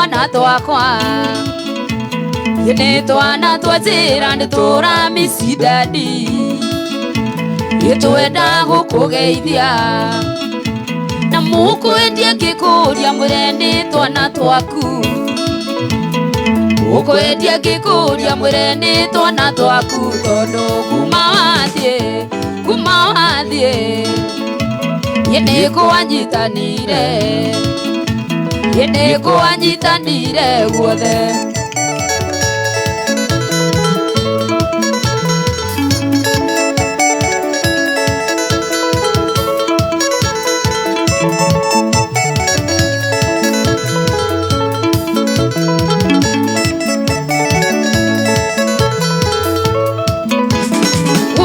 Twana twakwa nĩ twana twa njĩra nĩ tũramicidadi gĩtwenda gũkũgeithia na mũkwendia ngĩkũria mwĩre nĩ twana twaku ũkwendia ngĩkũria mwĩre nĩ twana twaku tondũ kuma wathiĩ niĩ nĩkwanyitanire niĩ nĩkwanyitanire guothe.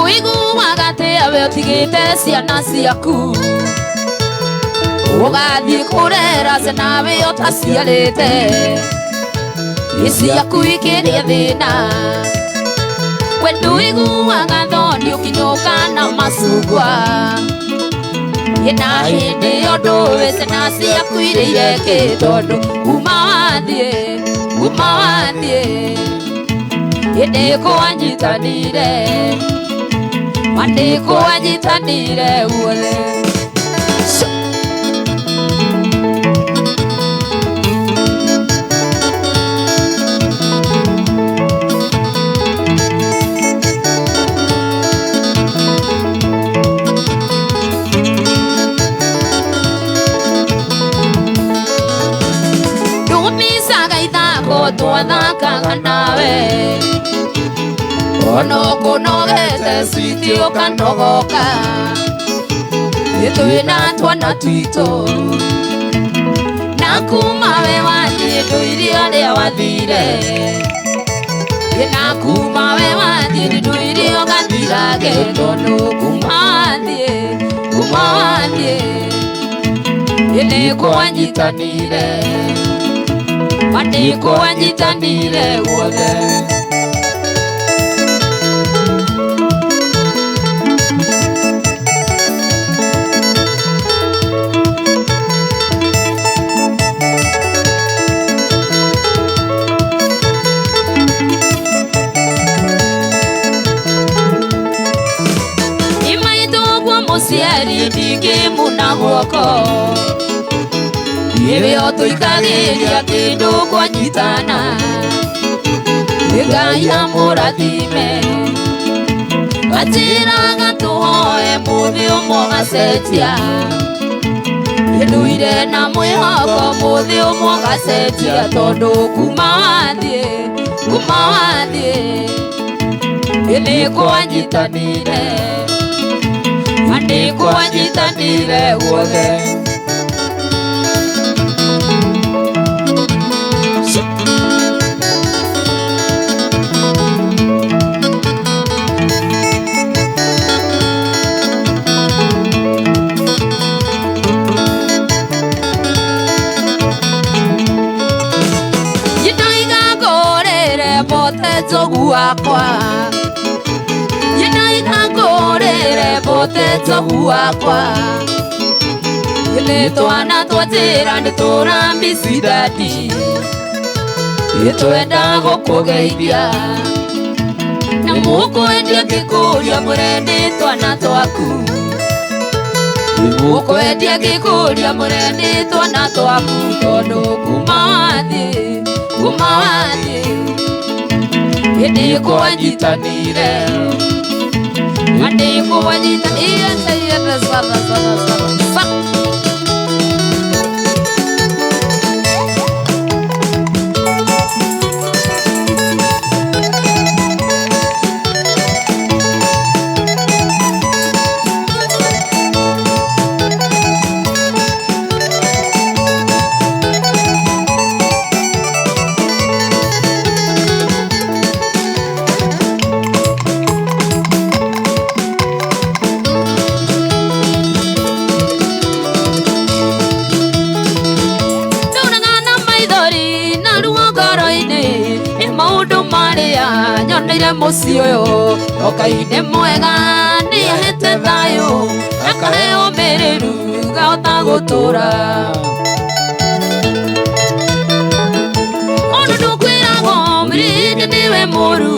Ũiguaga atĩa we ũtigĩte ciana ciaku ũgathiĩ kũrera ciana we ũtaciarĩte nĩ ciaku ikĩrĩa thĩna we ndũiguaga thoni ũkinyũka na macungwa na hĩndĩ ĩyo ndũĩ ciana ciaku irĩire kĩ tondũ kuma wathiĩ hĩndĩ kwanyitanire mandĩkwanyitanire guothe. Ndumicaga ithako twathakaga nawe ono kũnogete switi ũkanogoka twĩna twana twitũ na kuma we wathiĩ ndũire ũrĩa wathire na kuma we wathiĩ ndũire ũgathirage tondũ kuma wathiĩ nĩkwanyitanire mandĩkwanyitanire guothe. Mũciari ndingĩmuna guoko ĩyo tũikagĩria kĩndũ kwanyitana Ngai amũrathime anjĩraga tũhoe mũthĩ ũmwe ũgacenjia ndũire na mwĩhoko mũthĩ ũmwe ũgacenjia tondũ kuma wathiĩ nĩkwanyitanire nĩkwanyitanire guothe. Yinaiga ngũrĩre bote njogu wakwa yinaiga ngũrĩre bote njogu wakwa nĩ twana twa njĩra nĩ tũramicidadi twenda gũkũgeithia na mũkwendia ngĩkũria mwĩre nĩ twana twaku mũkwendia ngĩkũria mwĩre nĩ twana twaku tondũ kuma wathiĩ nĩkwanyitanire mandĩkwanyitanire sana sana sana. Nyoneire mũciĩ ũyũ Ngai nĩ mwega nĩahete thayũ akahe ũmĩrĩru ngahota gũtũra. Mũrĩndĩ nĩwe mũru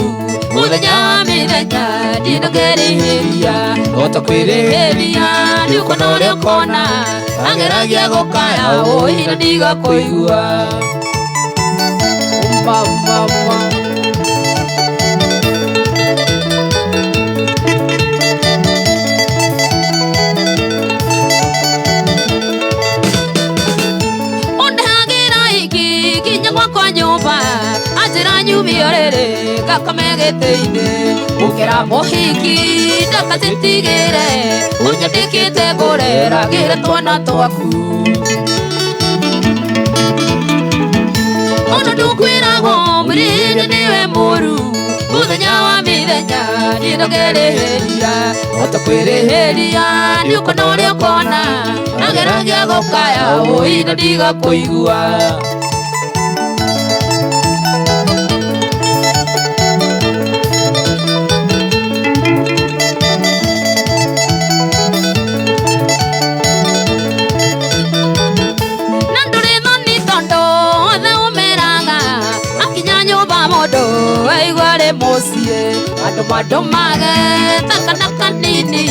mũthenya wa mĩthenya ndinũkerĩhĩria Hota kwĩrĩhĩria kwĩrĩhĩria nĩũkona ũrĩa ũkona ageragia gũkaya ũina ndigakũigua. Umba, umba, umba. Ũndehagĩra iki nginya gwakwa nyũmba anjĩra nyumio rĩrĩ ngakome gĩtĩ-inĩ gũkĩra mũhiki ndakacitigĩre ũnyandĩkĩte ngũreragĩre twana twaku. Ona ndũkwĩragwo mũrĩndĩ nĩwe mũru mũthenya wa mĩthenya ndinũkerĩhĩria Hota kwĩrĩhĩria kwĩrĩhĩria nĩũkona ũrĩa ũkona ageragia gũkaya ũina ndigakũigua. Na ndũrĩ thoni tondũ othe ũmeraga akinya nyũmba mũndũ aigua arĩ mũciĩ andũ mandũmage ta kana kanini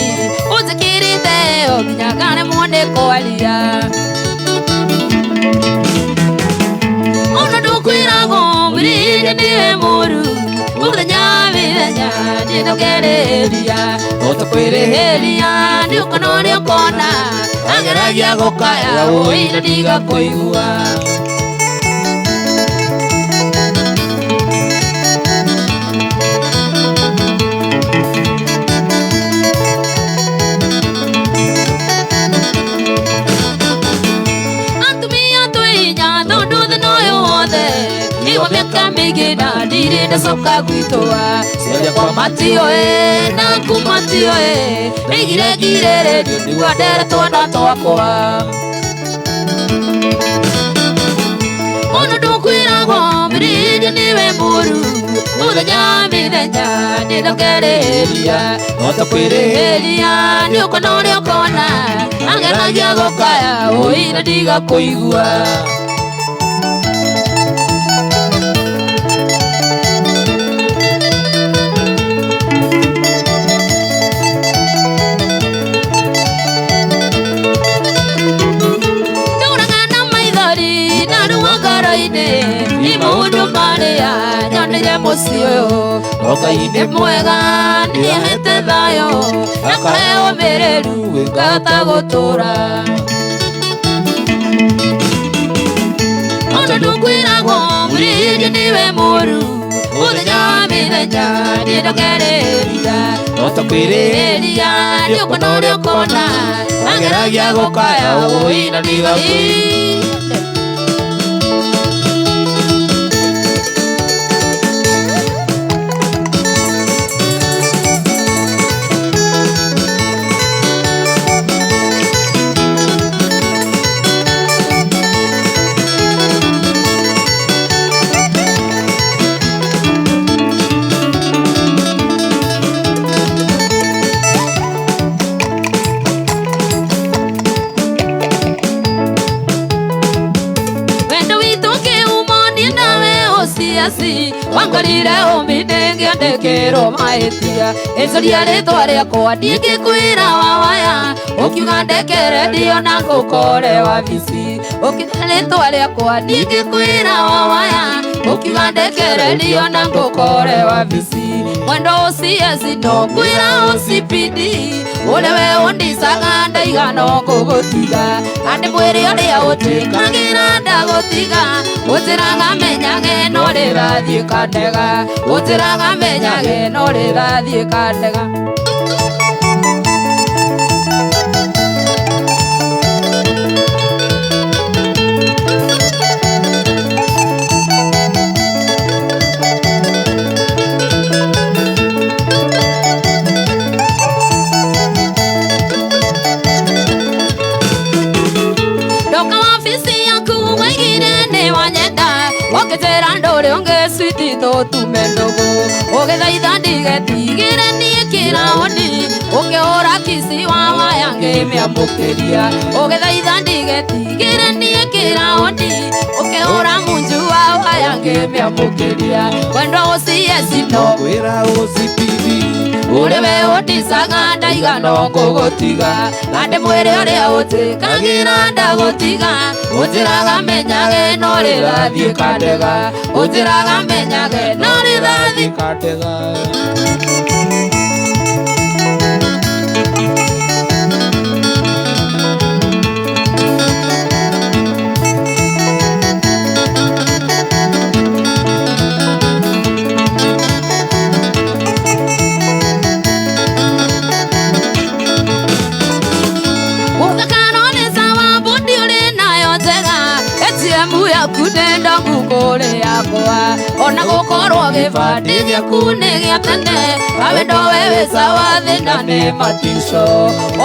ũnjĩkĩrĩte o nginya ngaremwo nĩ kwaria. Ona ndũkwĩragwo mũrĩndĩ nĩwe mũru mũthenya wa mĩthenya ndinũkerĩhĩria Hota kwĩrĩhĩria kwĩrĩhĩria nĩũkona ũrĩa ũkona ageragia gũkaya ũina ndigakũigua. Atumia twĩ hinya tondũ thĩna ũyũ wothe igua mĩaka mĩingĩ na ndirĩ ndacoka gwitũa ciakwa matioĩ naku matioĩ ndaigire ngirĩrĩrio nĩguo ndere twana twakwa. Ona ndũkwĩragwo mũrĩndĩ nĩwe mũru mũthenya wa mĩthenya ndinũkerĩhĩria Hota kwĩrĩhĩria kwĩrĩhĩria nĩũkona ũrĩa ũkona ageragia gũkaya ũina ndigakũigua. Ndũraga na maithori na ruo ngoro-inĩ nĩ maũndũ marĩa nyonire mũciĩ ũyũ. No Ngai Nĩ mwega nĩahete thayũ akahe ũmĩrĩru ngahota gũtũra. Ona ndũkwĩragwo mũrĩndĩ nĩwe mũru mũthenya wa mĩthenya ndinũkerĩhĩria Hota kwĩrĩhĩria kwĩrĩhĩria nĩũkona ũrĩa ũkona ageragia gũkaya ũina ndigakũigua. Wendo witũ kĩhumo niĩ nawe ũciaci wangorire ũmĩndĩ ngĩandĩkĩrwo mahĩtia ĩcoria rĩtwa rĩakwa niĩ ngĩkwĩra wawaya ũkiuga ndekere ndiona ngũkore wabici ũkiuga rĩtwa rĩakwa niĩ ngĩkwĩra wawaya ũkiuga ndekere ndiona ngũkore wabici mwendo ũciaci no kwĩra ũcipidi ũrĩa we ũndicaga ndaigana ngũgũtiga andĩ mwĩrĩ ũrĩa ũtwĩkagĩra ndagũtiga ũnjĩraga menyage no rĩrathiĩ kandega ũnjĩraga menyage no rĩrathiĩ kandega. Ndoka wabici yaku waigire nĩ wanyenda ũkĩnjĩra ndũrĩ ũngĩ switi tũtume ndũgũ ũgĩthaitha ndigetigĩre niĩ kĩraũni Ũkĩhũra kisi wa waya ngĩmĩamũkĩria ũgĩthaitha ndigetigĩre niĩ kĩraũndi ũkĩhũra munju wa waya ngĩmĩamũkĩria wendo ũciye cino Kwĩra OCPD ũrĩ we ũndicaga ndaigana ngũgũtiga na ndĩmwĩre ũrĩa ũnjĩkagĩra ndagũtiga ũnjĩraga menyage no rĩrathiĩ kandega ũnjĩraga menyage no rĩrathiĩ kandega. Gũthakano nĩ sawa bundi ũrĩ nayo njega ATM yaku nenda ngũkũrĩ yakwa ona gũkorwo gĩbandĩ gĩaku nĩ gĩa tene wawendo we wĩ sawa thĩna nĩ matico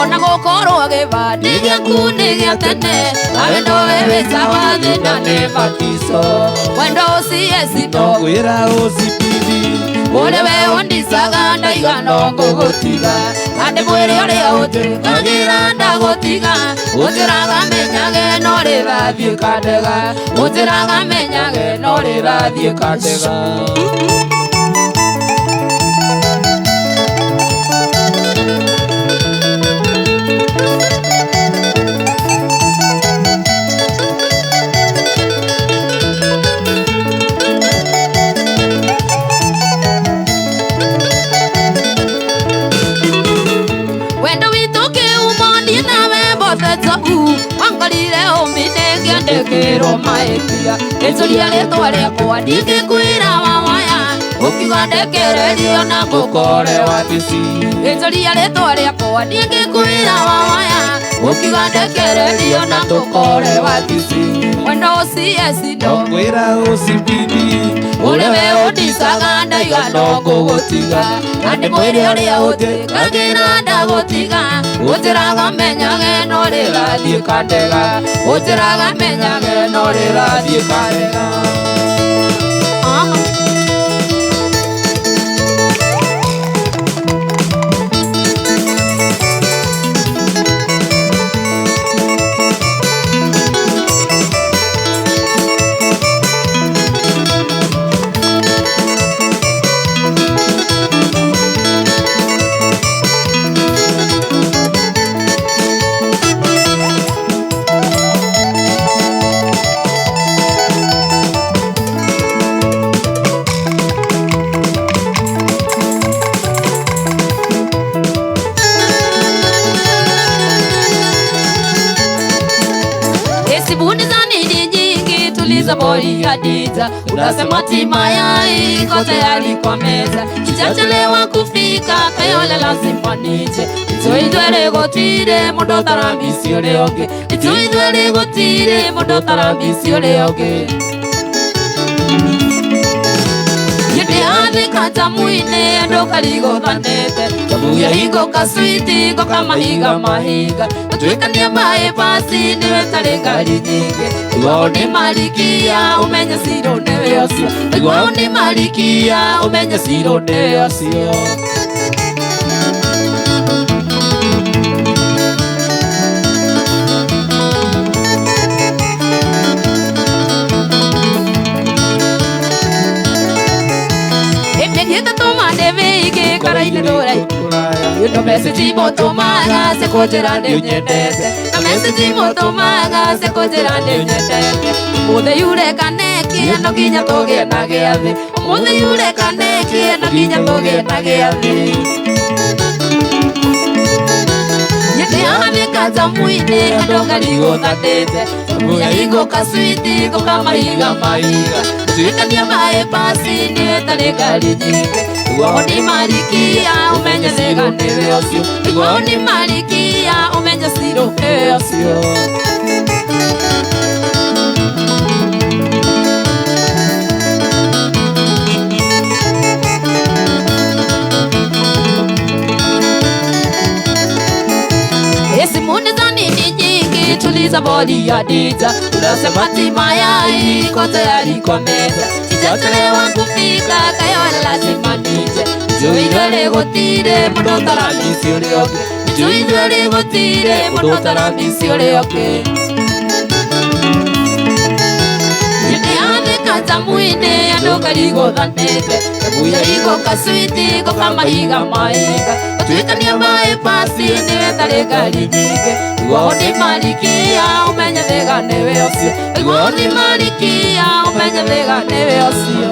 ona gũkorwo gĩbandĩ gĩaku nĩ gĩa tene wawendo we wĩ sawa thĩna nĩ matico wendo ũciye cino Kwĩra OCPD ũrĩ we ũndicaga ndaigana ngũgũtiga na ndĩmwĩre ũrĩa ũnjĩkagĩra ndagũtiga ũnjĩraga menyage no rĩrathiĩ kandega ũnjĩraga menyage no rĩrathiĩ kandega. Wendo witũ kĩumo niĩ nawe mbothe njogu wangorire ũmine ngĩandĩkĩrwo mahĩtia ĩnjũria rĩtwa rĩakwa ndingĩkwĩra wawaya ũkiuga ndekererio na ngũkore Kore wabici ĩnjũria rĩtwa rĩakwa ndingĩkwĩra wawaya ũkiuga ndekererio na ngũkore wabici wendo ũciye cino Kwĩra OCPD ũrĩ we ũndicaga ndaigana ngũgũtiga na ndĩmwĩre ũrĩa ũnjĩkagĩra ndagũtiga ũnjĩraga menyage no rĩrathiĩ kandega ũnjĩraga menyage no rĩrathiĩ kandega. Esibuni za nini nyingi tuliza boli Khadija unasema tima iko tayari kwa meza kichachelewa kufika kayole lazima nije ituithwere gutire mundu taramisi uria ungi ituithwere gutire mundu taramisi uria ungi Yende tamuine andu karigothanete tamuya hingo switi ngoka mahiga mahiga gũtuĩkania maĩ basi nĩwe tarĩ ngari nyingĩ Iguao nĩ marikia ũmenye ciro nĩwe ũcio Iguao nĩ marikia ũmenye ciro nĩwe ũcio. No message motomaga se kujira nĩ nyendete no message motomaga se kujira nĩ nyendete ũmũthĩ yure kaneki no nginya tũgĩe na gĩathĩ ũmũthĩ yure kaneki no nginya tũgĩe na gĩathĩ Yende tamuine andũ ngarigũthanĩte tamuya hingo switi ngoka mahiga mahiga gũtuĩkania maĩ basi nĩwe tarĩ ngari nyingĩ Iguao nĩ marikia ũmenye cĩga nĩwe ũcio Iguao nĩ marikia ũmenye ciro nĩwe ũcio. Simuni za nini nyingi tuliza bodi ya dija unasema tima iko tayari kwa meza sijachelewa kufika kayo lazima nije Njũĩ ithuerĩ gũtirĩ mũndũ ũtaramisi ũrĩa ũngĩ. Njũĩ ithuerĩ gũtirĩ mũndũ ũtaramisi ũrĩa ũngĩ. Tamuine andũ karigũthanĩte Kamuya kaswiti gũkamahiga maiga Gũtuĩkania maĩ pasi nĩwe tarĩ ngari nyingĩ. Iguo nĩ marikia ũmenye thĩga nĩwe ũcio. Iguo nĩ marikia ũmenye thĩga nĩwe ũcio.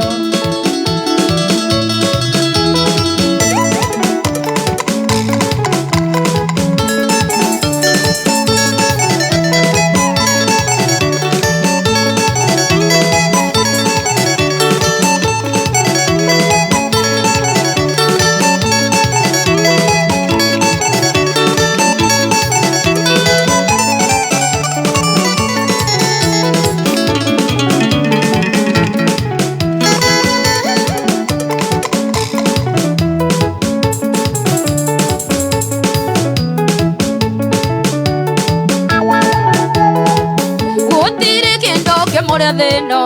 Thĩno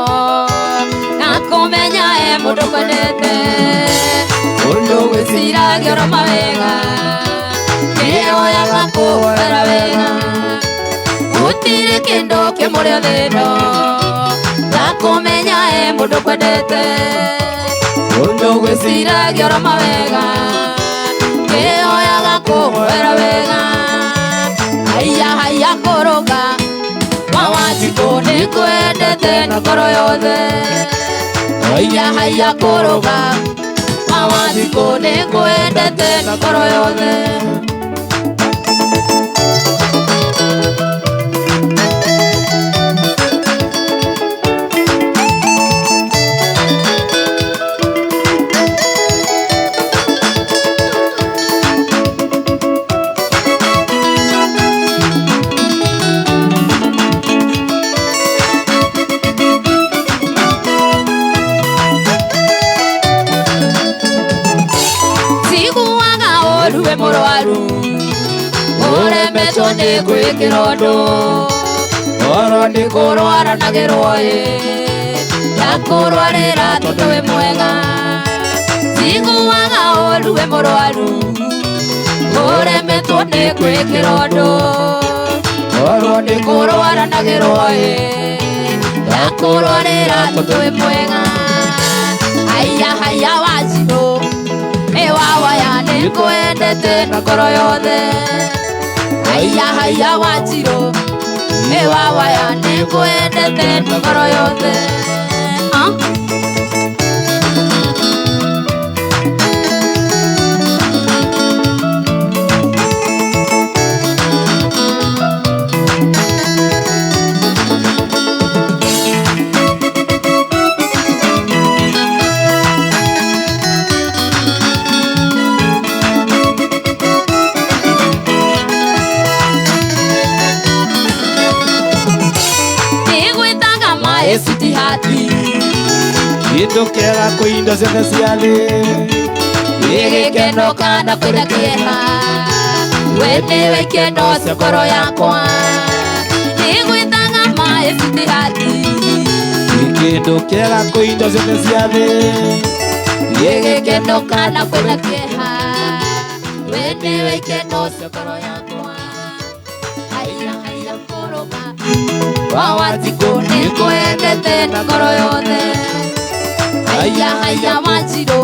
na kũmenya e mũndũ kwendete ũndũ gwĩciragia ũroma wega kĩoyaga kũhera wega. Gũtirĩ kĩndũ kĩmũrĩa thĩno na kũmenya e mũndũ kwendete ũndũ gwĩciragia ũroma wega kĩoyaga kũhera wega. Haiya haiya kũrũga Wanjikũ nĩngwendete na ngoro yothe. Haiya haiya kũrũga Wanjikũ nĩngwendete na ngoro yothe. Ũruwe mũrwaru ũremetwo nĩ gwĩkĩra ũndũ oro nĩ kũrwara nagĩrwo ĩ ndakũrwarĩra tondũ wĩ mwega. Njiguaga ũruwe mũrwaru ũremetwo nĩ gwĩkĩra ũndũ oro nĩ kũrwara nagĩrwo ĩ ndakũrwarĩra tondũ wĩ mwega. Haiya haiya Wanjikũ ewawaya nĩngwendete na ngoro yothe. Haiya haiya Wanjirũ ewawaya nĩngwendete na ngoro yothe. Kĩndũ kĩega kwĩ indo ciothe cia thĩ Nĩ gĩkeno kana kwĩna kĩeha we nĩwe ikeno cia ngoro yakwa. Nĩngwĩtaga maĩ sweetheart. Kĩndũ kĩega kwĩ indo ciothe cia thĩ Nĩ gĩkeno kana kwĩna kĩeha we nĩwe ikeno cia ngoro yakwa. Haiya haiya kũrũga Wanjikũ nĩngwendete na ngoro yothe. Haiya haiya Wanjirũ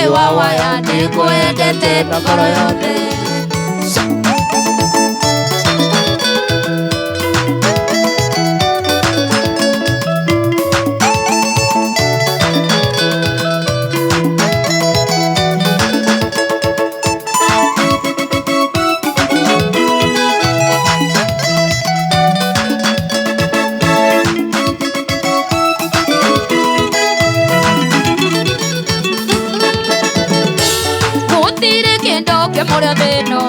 ewawaya nĩngwendete na ngoro yothe. Kĩmũrĩa thĩno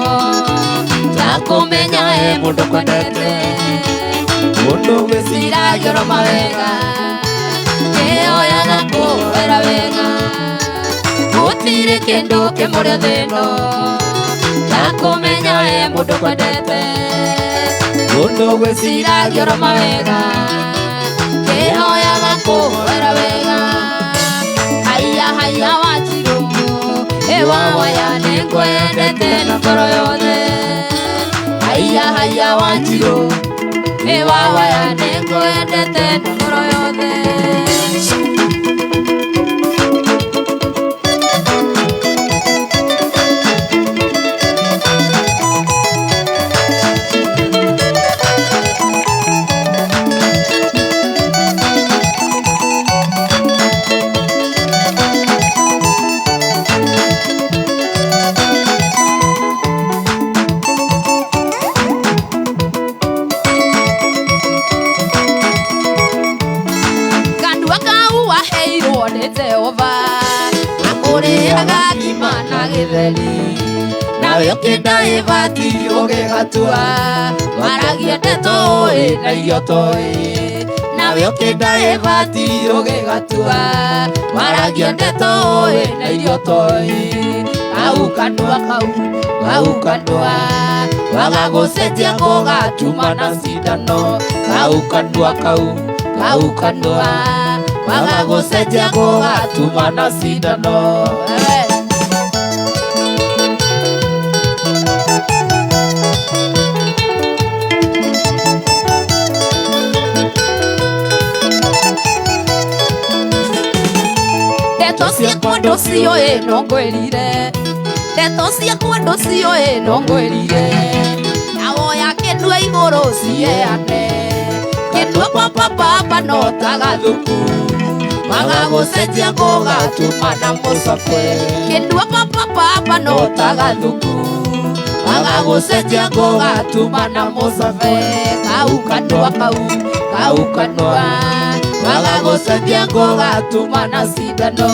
ta kũmenya e mũndũ kwendete ũndũ gwĩciragia ũroma wega kĩoyaga kũhera wega. Gũtirĩ kĩndũ kĩmũrĩa thĩno ta kũmenya e mũndũ kwendete ũndũ gwĩciragia ũroma wega kĩoyaga kũhera wega. Haiya haiya Wanjirũ Ĩwawaya nĩngwendete na ngoro yothe. Haiya haiya Wanjirũ, ĩwawaya nĩngwendete na ngoro yothe. Kanua kau waheirwo nĩ Jehova akũrĩaga ngima na gĩtheri, nawe ũkĩenda ĩbati ũgĩgatua, waragia ndeto ũĩ na irio toĩ, nawe ũkĩenda ĩbati ũgĩgatua, waragia ndeto ũĩ na irio toĩ. Kau kanua kau, kau kanua waga gũcenjia gũgatuma na cindano, kau kanua kau, kau kanua waga gũcenjia gũgatuma na cindano. Wewe. Ndeto ciakwa ndũciũĩ no ngwĩrire, ndeto ciakwa ndũciũĩ no ngwĩrire, nawoya kĩndua igũrũ cieane, kĩndua papapapa no ta gathuku, waga gũcenjia gũgatuma na mũcobe, kĩndua papapapa no ta gathuku, waga gũcenjia gũgatuma na mũcobe. Kau kanua kau, kau kanua waga gũcenjia gũgatuma na cindano,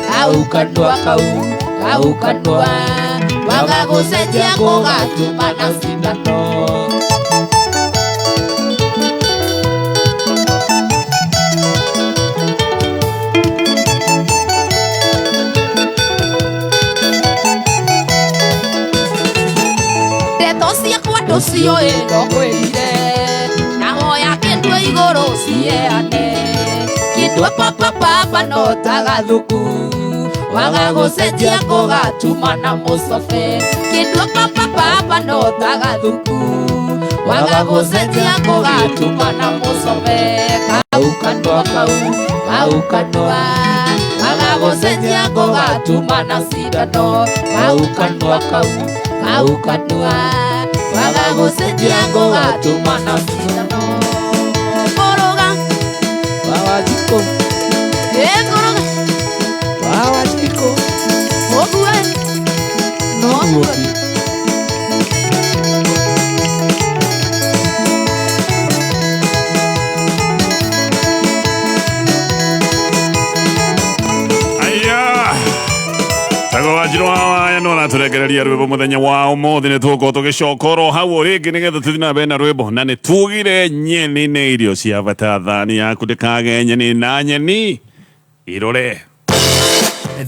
kau kanua kau, kau kanua waga gũcenjia gũgatuma na cindano. Ndeto ciakwa ndũciũĩ no ngwĩrire, nahoya kĩndua igũrũ cieane, kĩndua papapapa no ta gathuku, waga gũcenjia gũgatuma na mũcobe, kĩndua papapapa no ta gathuku, waga gũcenjia gũgatuma na mũcobe. Kau kanua kau, kau kanua waga gũcenjia gũgatuma na cindano, kau kanua kau, kau kanua waga gũcenjia gũgatuma na cindano. Koroga. Wawajiko. Ĩ koroga. Wawajiko. Ũgue. Noguo. Aya tago Wanjirũ wa Waya no aratũrekereria rwĩmbo mũthenya wa ũmũthĩ. Nĩ tũgũkorwo tũgĩcokoro hau rĩngĩ nĩgetha tũthiĩ na mbere na rwĩmbo, na nĩ tugire nyeni nĩ irio cia bata. Thani yaku ndĩkage nyeni, na nyeni irore.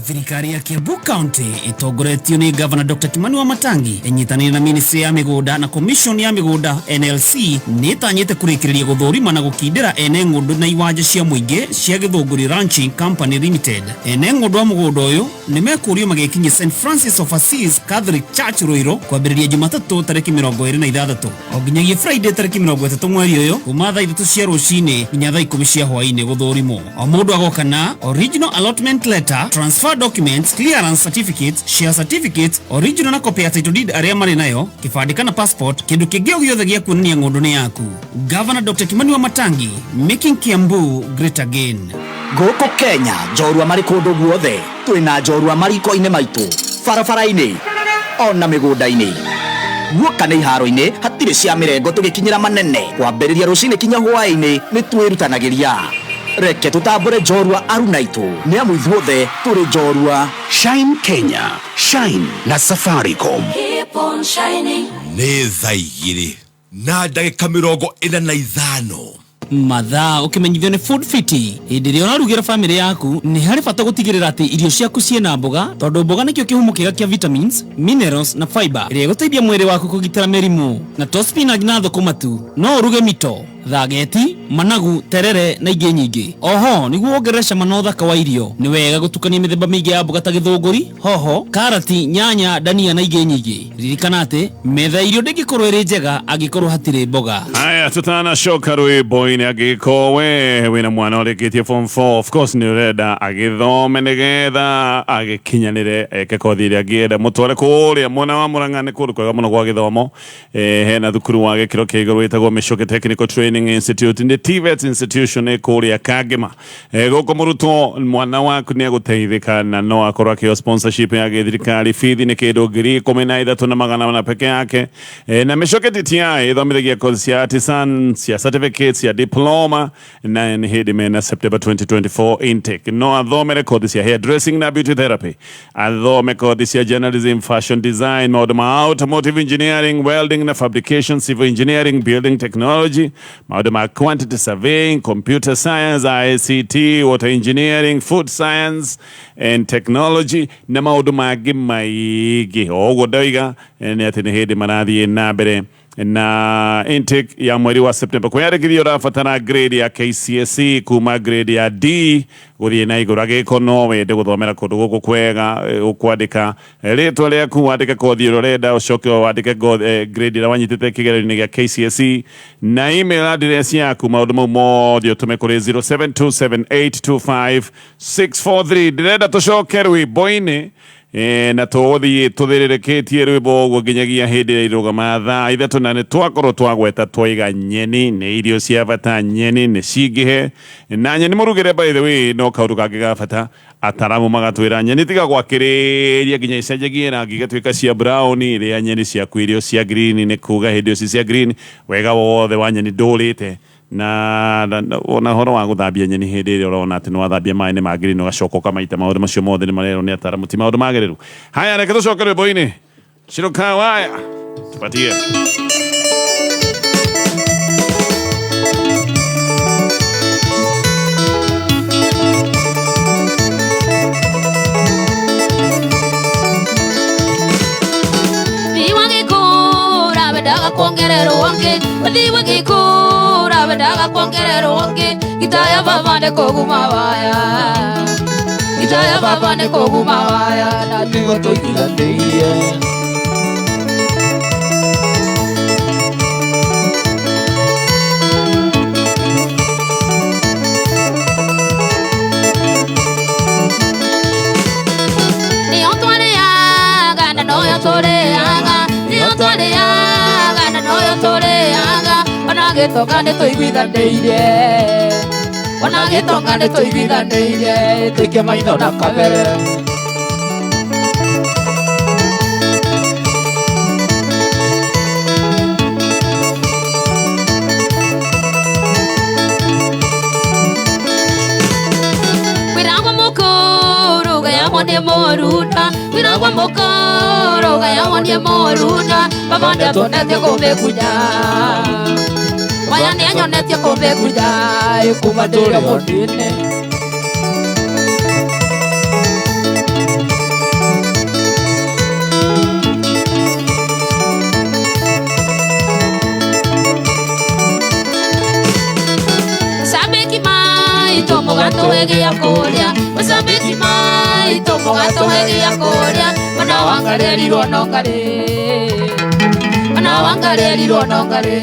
Thirikari ya Kiambu County itongoretio ni Governor Dr. Kimani Wamatangi inyitanĩire na Ministry ya Mĩgũnda na Commission ya Mĩgũnda NLC nĩ ĩtanyĩte kũrĩkĩrĩria gũthũrima na gũkindĩra ene ng'ũndũ na iwanja cia mũingĩ cia Gĩthũngũri Ranching Company Limited. Ene ng'ũndũ a mũgũnda ũyũ nĩ mekũrio magĩkinyia St Francis of Assisi Catholic Church Ruiru kwambĩrĩria Jumatatũ tarĩki 26 o nginyagia Friday tarĩki 30 mweri ũyũ kuma thaa 3 cia rũcinĩ nginya thaa 10 cia hwaĩ-inĩ gũthũrimwo. O mũndũ agoka na original allotment letter, transfer documents, clearance certificates, share certificates, original na copy ya title deed arĩa marĩ nayo, kĩbandĩ kana passport, kĩndũ kĩngĩ o gĩothe gĩa kuonania ng'ũndũ nĩ yaku. Governor Dr. Kimani Wamatangi, making Kiambu great again. Gũkũ Kenya njorua marĩ kũndũ guothe, twĩna njorua mariko-inĩ maitũ, barabara-inĩ ona mĩgũnda-inĩ. Guoka nĩ iharo-inĩ hatirĩ cia mĩrengo tũgĩkinyĩra manene, kwambĩrĩria rũcinĩ kinya hwaĩ-inĩ nĩ twĩrutanagĩria. Reke tũtambũre njorua aruna aitũ, nĩ amu ithuothe tũrĩ njorua. Shine Kenya, Shine na Safaricom. Keep on shining. Nĩ thaa 2:45. Mathaa ũkĩmenyithio nĩ Food Fiti. Hĩndĩ ĩrĩa ũrarugĩra bamĩrĩ yaku nĩ harĩ bata gũtigĩrĩra atĩ irio ciaku ciĩna mboga, tondũ mboga nĩkĩo kĩhumo kĩega kĩa vitamins, minerals na fiber ĩrĩa ĩgũteithia mwĩrĩ waku kũgitĩra mĩrimũ. Na to spinach na thũkũma tu, no ũruge mito, Thageti, managu, terere na ingĩ nyingĩ. Oho nĩguo wongerere cama na ũthaka wa irio, nĩ wega gũtukania mĩthemba mĩingĩ ya mboga ta gĩthũngũri, hoho, karati, nyanya, dania na ingĩ nyingĩ. Ririkana atĩ metha ya irio ndĩngĩkorwo ĩrĩ njega angĩkorwo hatirĩ mboga. Haya, tutanacoka rwĩmbo-inĩ angĩkorwo we wĩna mwana ũrĩkĩtie form 4, of course nĩ ũrenda agĩthome nĩgetha agĩkinyanĩre eke kothi ĩrĩa angĩenda, mũtware kũrĩa mwena wa Murang'a, nĩ kũndũ kwega mũno gwa gĩthomo. Hena thukuru wa gĩkĩro kĩa igũrũ wĩtagwo Michuki Technical Training Institute, nĩ TVET institution ĩ kũrĩa Kangema. Gũkũ mũrutwo mwana waku nĩ egũteithĩka na no akorwo akĩheo sponsorship ya gĩthirikari. Bithi nĩ kĩndũ 13,400 peke yake. Na Michuki TTI ĩthomithagia kothi cia artisan, cia certificates, cia diploma, na nĩ hĩndĩ mena September 2024 intake. No athomere kothi cia hairdressing na beauty therapy, athome kothi cia journalism, fashion design, maũndũ ma automotive engineering, welding na fabrication, civil engineering, building technology, maũndũ ma quantity surveying, computer science, ICT, water engineering, food science and technology na maũndũ mangĩ maingĩ. O ũguo ndoiga nĩ atĩ nĩ hĩndĩ marathiĩ na mbere na intake ya mweri wa September. Kwĩyandĩkithia ũrabatara grade ya KCSE kuma grade ya D gũthiĩ na igũrũ. Angĩkorwo no wende gũthomera kũndũ gũkũ kwega, ũkwandĩka rĩtwa rĩaku, wandĩke kothi ĩrĩa ũrenda, ũcoke wandĩke grade ĩrĩa wanyitĩte kĩgeranio-inĩ gĩa KCSE na email address yaku. Maũndũ mau mothe ũtũme kũrĩ 0727825643. Ndĩrenda tũcoke rwĩmbo-inĩ, na tũgũthiĩ tũthĩrĩrĩkĩtie rwĩmbo ũguo nginyagia hĩndĩ ĩrĩa irũgama thaa 3, na nĩ twakorwo twagweta twaiga nyeni nĩ irio cia bata, nyeni nĩ cingĩhe, na nyeni mũrugĩre, by the way, no kaũndũ kangĩ ga bata. Ataramu magatwĩra nyeni tiga gwakĩrĩria nginya icenjagie rangi igatuĩka cia brown. Rĩa nyeni ciaku irio cia green, nĩ kuga hĩndĩ ĩyo ci cia green wega wothe wa nyeni ndũrĩte. Na ona horo wa gũthambia nyeni, hĩndĩ ĩrĩa ũrona atĩ nĩ wathambia maĩ nĩ ma green ũgacoka ũkamaita, maũndũ macio mothe nĩ marerwo nĩ ataramu ti maũndũ magĩrĩru. Haya, reke tũcoke rwĩmbo-inĩ. Shiroka Waya, tupatie. Thiwa gĩkũra wendaga kuongererwo ngĩ, thiwa gĩkũra wendaga kuongererwo ngĩ, gitaya baba nĩ kũguma waya, gitaya baba nĩ kũguma waya, na nĩguo tũiguithanĩirie. Nĩyo twarĩaga na noyo tũrĩaga, nĩyo twarĩaga na noyo tũrĩaga, ona gĩtonga nĩ tũiguithanĩirie, ona gĩtonga nĩ tũiguithanĩirie. Tũikie maitho na kabere. Wĩragwo mũkũrũ gayagwo nĩ mũruna, wĩragwo mũkũrũ gayagwo nĩ mũruna, baba nĩatuonetie kũmĩkunya, waya nĩanyonetie kũmĩkunya kuma ndũrĩ mũnini. Macambĩki maitũ mũgatũhe gĩa kũrĩa, macambĩki maitũ mũgatũhe gĩa kũrĩa, mwana wangarĩrirwo no ngarĩ, mwana wangarĩrirwo no ngarĩ.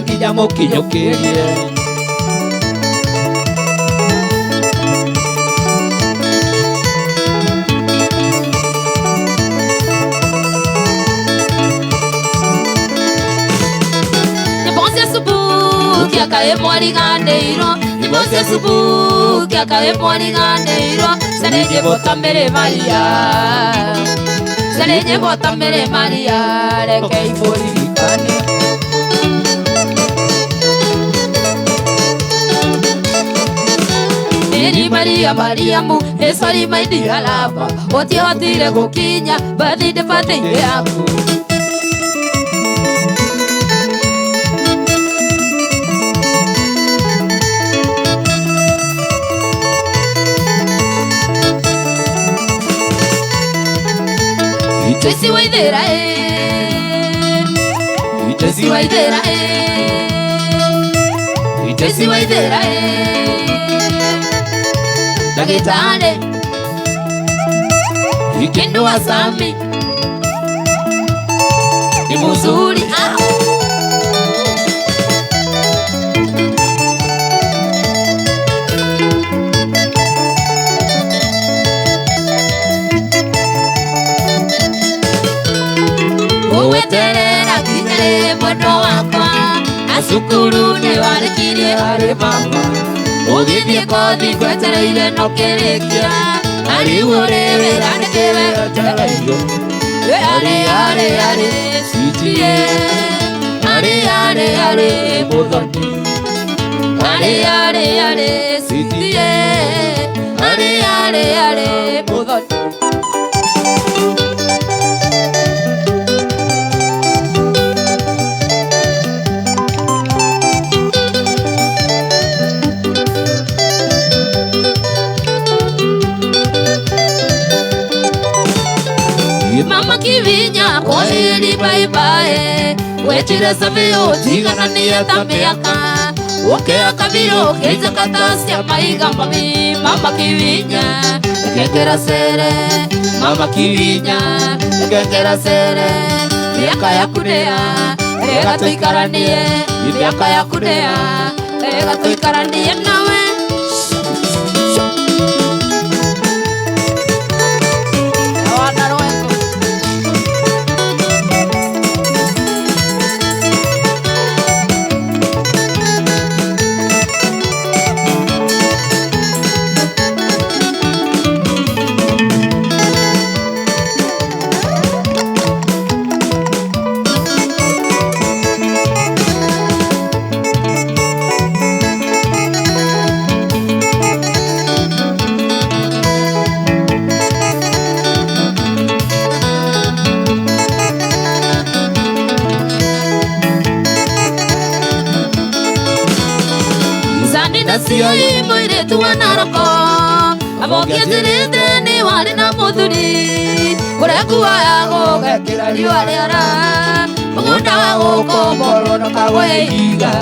Nginya mũkinyũkĩrie. Nyĩmbo cia subuki akaĩ mwariganĩirwo, nyĩmbo cia subuki akaĩ mwariganĩirwo, carĩ nyĩmbo ta Mĩrĩ Maria, carĩ nyĩmbo ta Mĩrĩ Maria, reke imũririkane. Mary Maria Mariamu ĩcori maindialaba ũtihotire gũkinya bathi ndĩbathĩire yaku. Tracy Waithera, Tracy Waithera, Joyce Waithera Ndagĩtarĩ Kindu wa Sami ni muzuri Uweterera kinyere mwendo wakwa na cukuru nĩ warĩkirie harĩ mama ũgĩthiĩ kothi ngwetereire no kĩrĩkia na rĩu ũrĩ wĩra nĩkĩwe wetereire. Arĩ arĩ arĩ CTA arĩ arĩ arĩ Muthoni arĩ arĩ arĩ CTA arĩ arĩ arĩ Muthoni. Mama Kivinya kwaheri bye bye wetire sabio tiganania ta miaka ukea kabiro keja katasia maiga mami. Mama Kivinya kekera sere Mama Kivinya kekera sere miaka ya kunea rega tuikaranie miaka ya kunea rega tuikaranie nawe. Nacioi mũirĩtu wa Naroko amũkĩnjĩrĩte nĩ warĩ na mũthuri ũrĩa nguoyagwo ũgekĩra riũa rĩara mũgũnda wa gũkomborwo ndũkagwe ihiga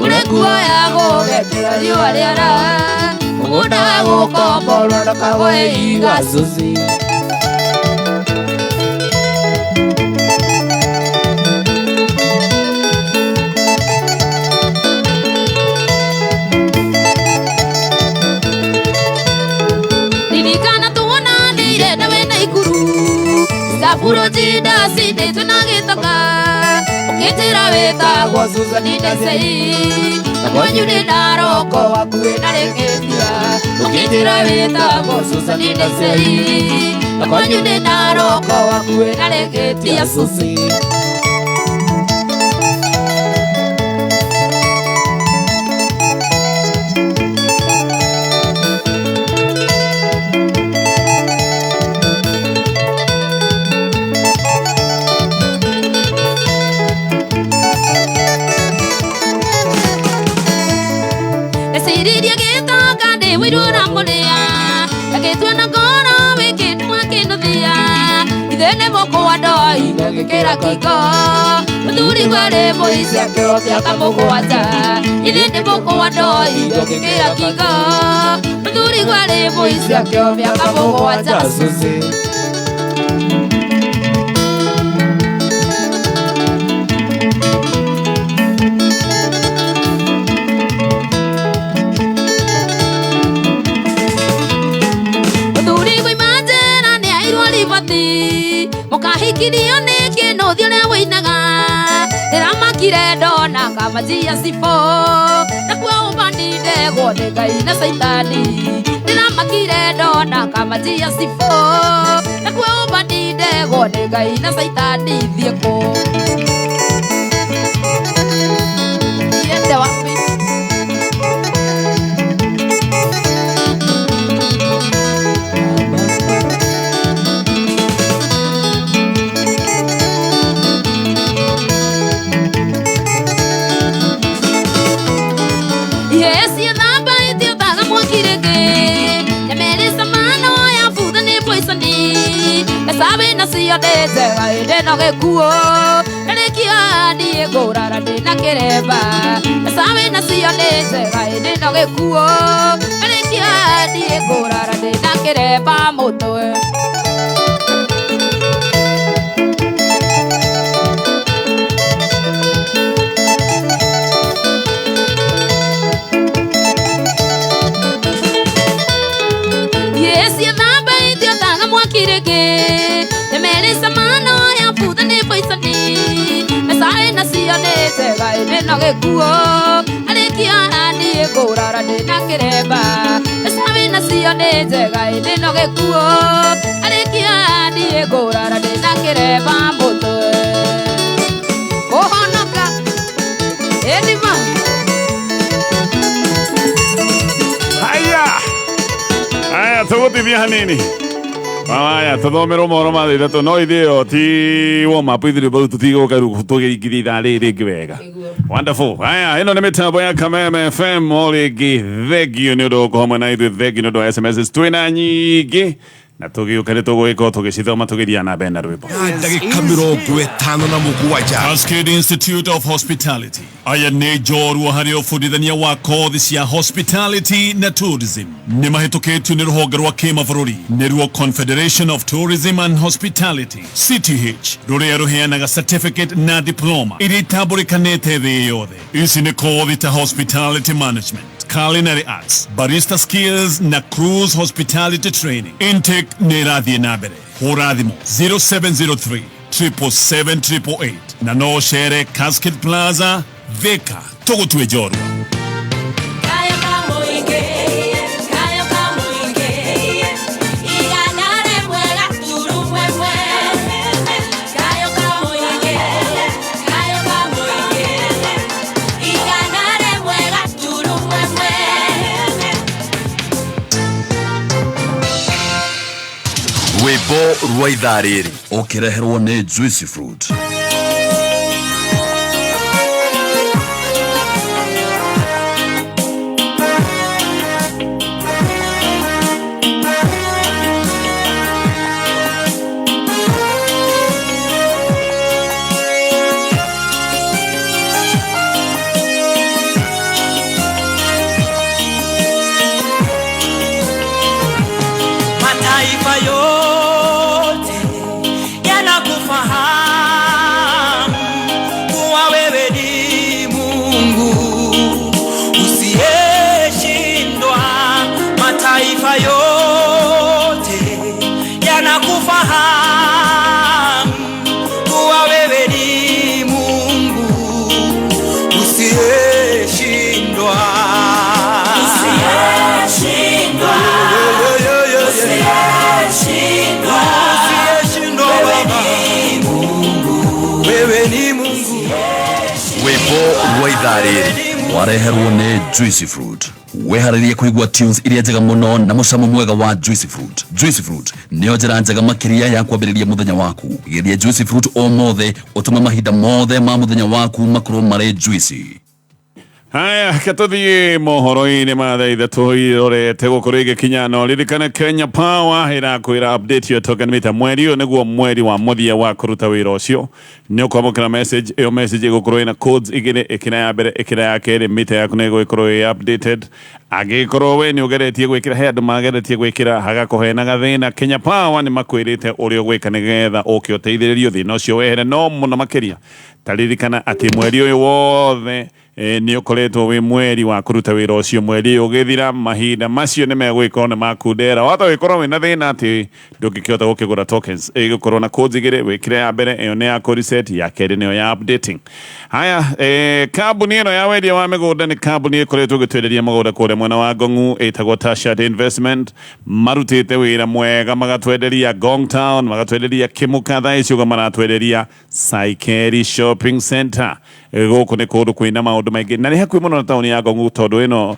ũrĩa nguoyagwo ũgekĩra riũa rĩara mũgũnda wa gũkomborwo ndũkagwe ihiga Suzy. Saburo jinda sinde tunagitoka ukitira wetagwo Susan Ndesei kwanyu ni Naroko wakuĩ na Rĩngĩtia ukitira wetagwo Susan Ndesei kwanyu ni Naroko wakuĩ na Rĩngĩtia Suzy. Ndeciririe gĩtonga ndĩ mũirũ ũramũrĩa ndagĩtua na ngoro wĩkĩndwa kĩnũthia ithe nĩ mũkũa ndoi ngĩkĩra kĩko mũthuri gwarĩ mũici akĩrwo mĩaka mũgwanja ithe nĩ mũkũa ndoi ngĩkĩra kĩko mũthuri gwarĩ mũici akĩrwo mĩaka mũgwanja Suzy. Mũkahikirio nĩ kĩnũthia ũrĩa wĩinaga ndĩramakire ndona kamajia cibũ nakuo ũmani ndegwo nĩ Ngai na Caitani ndĩramakire ndona kamajia cibũ nakuo ũmani ndegwo nĩ Ngai na Caitani thiĩ kũ niende wapi. Sabe na cio nĩ njega ĩndĩ no gĩkuũ na nĩkĩo niĩ ngũrara ndĩ na kĩremba. Sabe na cio nĩ njega ĩndĩ no gĩkuũ arĩkia niĩ ngũrara ndĩna kĩremba mũtwe. No gĩkuũ arĩkia niĩ ngũrara ndĩna kĩremba mbeca wĩnacio nĩ njega ĩndĩ no gĩkuũ arĩkia niĩ ngũrara ndĩna kĩremba mũtwe kũhonoka ĩndima. Haya haya tũgũtithia hanini. Haya tũthomerwo mohoro ma thaa ithatũ no ithuĩ ĩyo ti warm up ithuĩ rĩu tũtigũka rĩu tũgĩingithia ithaa rĩrĩ rĩngĩ wega. Wonderful. Haya ĩno nĩ mĩtambo ya Kameme FM o rĩngĩ. Thengio nĩ ũndũ wa gũkorwo hamwe na ithuĩ, thengio nĩ ũndũ wa SMS twĩna nyingĩ na tũgĩũka nĩ tũgũgĩkorwo tũgĩcithoma tũgĩthiaga na mbere na rwĩmbo. Ndagĩka 57. Cascade Institute of Hospitality aya nĩ njorua harĩ ũbundithania wa kothi cia hospitality na tourism nĩ mahĩtũkĩtio nĩ rũhonge rwa kĩmabũrũri nĩruo Confederation of Tourism and Hospitality CTH rũrĩa rũheanaga certificate na diploma iria itambũrĩkanĩte thĩ yothe. Ici nĩ kothi ta hospitality management, culinary arts, barista skills na cruise hospitality training. Intake nĩ ĩrathiĩ na mbere. Hũra thimũ 0703 777 na no ũcere Cascade Plaza Thika tũgũtue njorua. Rwĩmbo rwa ithaa rĩrĩ ũkĩreherwo nĩ Juicy Fruit. Mataifa yote yanakufahamu kuwa wewe ni Mungu usiyeshindwa. Mataifa yote yanakufahamu kuwa wewe ni Mungu usiyeshindwa. Usiyeshindwa. Usiyeshindwa. Wewe ni Mungu. Rwĩmbo rwa ithaa rĩrĩ wareherwo nĩ Juicy Fruit. Weharĩrie kũigua tunes iria njega mũno na mũcamo mwega wa Juicy Fruit. Juicy Fruit nĩyo njĩra njega makĩria ya kwambĩrĩria mũthenya waku. Geria Juicy Fruit o mothe ũtũme mahinda mothe ma mũthenya waku makorwo marĩ juicy. Haya katũthiĩ mohoro-inĩ ma thaa ithatũ irorete gũkorwo igĩkinya no ririkane Kenya Power ĩrakwĩra update your token meter. Mweri ũyũ nĩguo mweri wa mũthia wa kũruta wĩra ũcio. Nĩ ũkwamũkĩra message ĩyo, message ĩgũkorwo ĩna codes igĩrĩ, ĩkĩra ya mbere ĩkĩra ya kerĩ, mita yaku nĩ ĩgũgĩkorwo ĩ updated. Angĩkorwo we nĩ ũgeretie gwĩkĩra, he andũ mageretie gwĩkĩra hagakũhe na gathĩna, Kenya Power nĩ makwĩrĩte ũrĩa ũgwĩka nĩgetha ũke ũteithĩrĩrio thĩna ũcio wehere. No mũno makĩria taririkana atĩ mweri ũyũ wothe nĩ ũkoretwo wĩ mweri wa kũruta wĩra ũcio. Mweri ũyũ ũgĩthira mahinda macio nĩ megũgĩkorwo nĩ makundera. Wahota gũgĩkorwo wĩna thĩna atĩ ndũngĩkĩhota gũkĩgũra tokens, ĩgũkorwo na codes igĩrĩ, wĩkĩre ya mbere ĩyo nĩ ya kũ-reset, ya kerĩ nĩyo ya updating. Haya kambuni ĩno ya wendia wa mĩgũnda nĩ kambuni ĩkoretwo ĩgĩtwenderia mũgũnda kũrĩa mwena wa Ngong'u ĩtagwo Tashat Investment. Marutĩte wĩra mwega magatwenderia Ngong Town, magatwenderia Kĩmũka, thaa ici ũguo maratwenderia Saikeri Shopping Center. Gũkũ nĩ kũndũ kwĩna maũndũ maingĩ na nĩ hakuhĩ mũno na taũni ya Ngong'u tondũ ĩno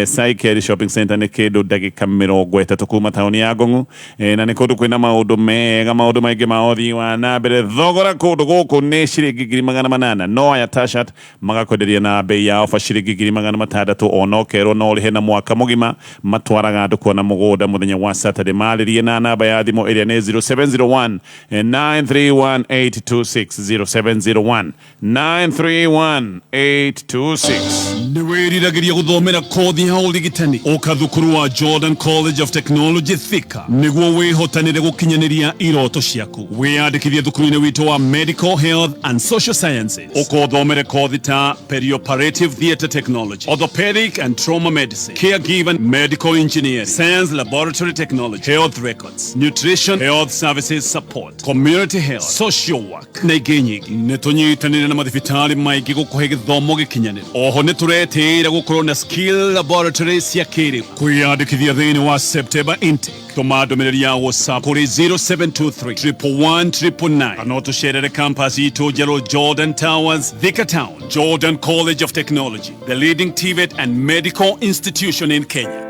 Saikeri Shopping Center nĩ kĩndũ ndagĩka 30 kuma taũni ya Ngong'u na nĩ kũndũ kwĩna maũndũ mega, maũndũ maingĩ ma ũthii wa na mbere. Thogora kũndũ gũkũ nĩ ciringi 800,000 no aya Tashat magakwenderia na bei ya ofa ciringi 600,000 ona ũkerwo no ũrĩhe na mwaka mũgima. Matwaraga andũ kuona mũgũnda mũthenya wa Saturday. Marĩrie na namba ya thimũ ĩrĩa nĩ 0701 931 826 0701 931 318 826. Nĩ wĩriragĩria gũthomera kothi ya ũrigitani ũka thukuru wa Jordan College of Technology Thika nĩguo wĩhotanĩre gũkinyanĩria iroto ciaku. Wĩyandĩkithie thukuru-inĩ witũ wa Medical Health and Social Sciences, ũkothomere kothi ta Perioperative Theatre Technology, Orthopedic and Trauma Medicine, Caregiver, Medical Engineering, Science Laboratory Technology, Health Records, Nutrition, Health Services Support, Community Health, Social Work na ingĩ nyingĩ. Nĩ tũnyitanĩire na mathibitarĩ maingĩ gũkũhe gĩthomo gĩkinyanĩru. Oho nĩ tũretĩĩra gũkorwo na skill laboratory cia kĩrĩu. Kwĩyandĩkithia thĩinĩ wa September intake, tũma ndũmĩrĩri ya WhatsApp kũrĩ 0723 111 999 kana ũtũcerere campus itũ njerũ, Jordan Towers, Thika Town. Jordan College of Technology, the leading TVET and medical institution in Kenya.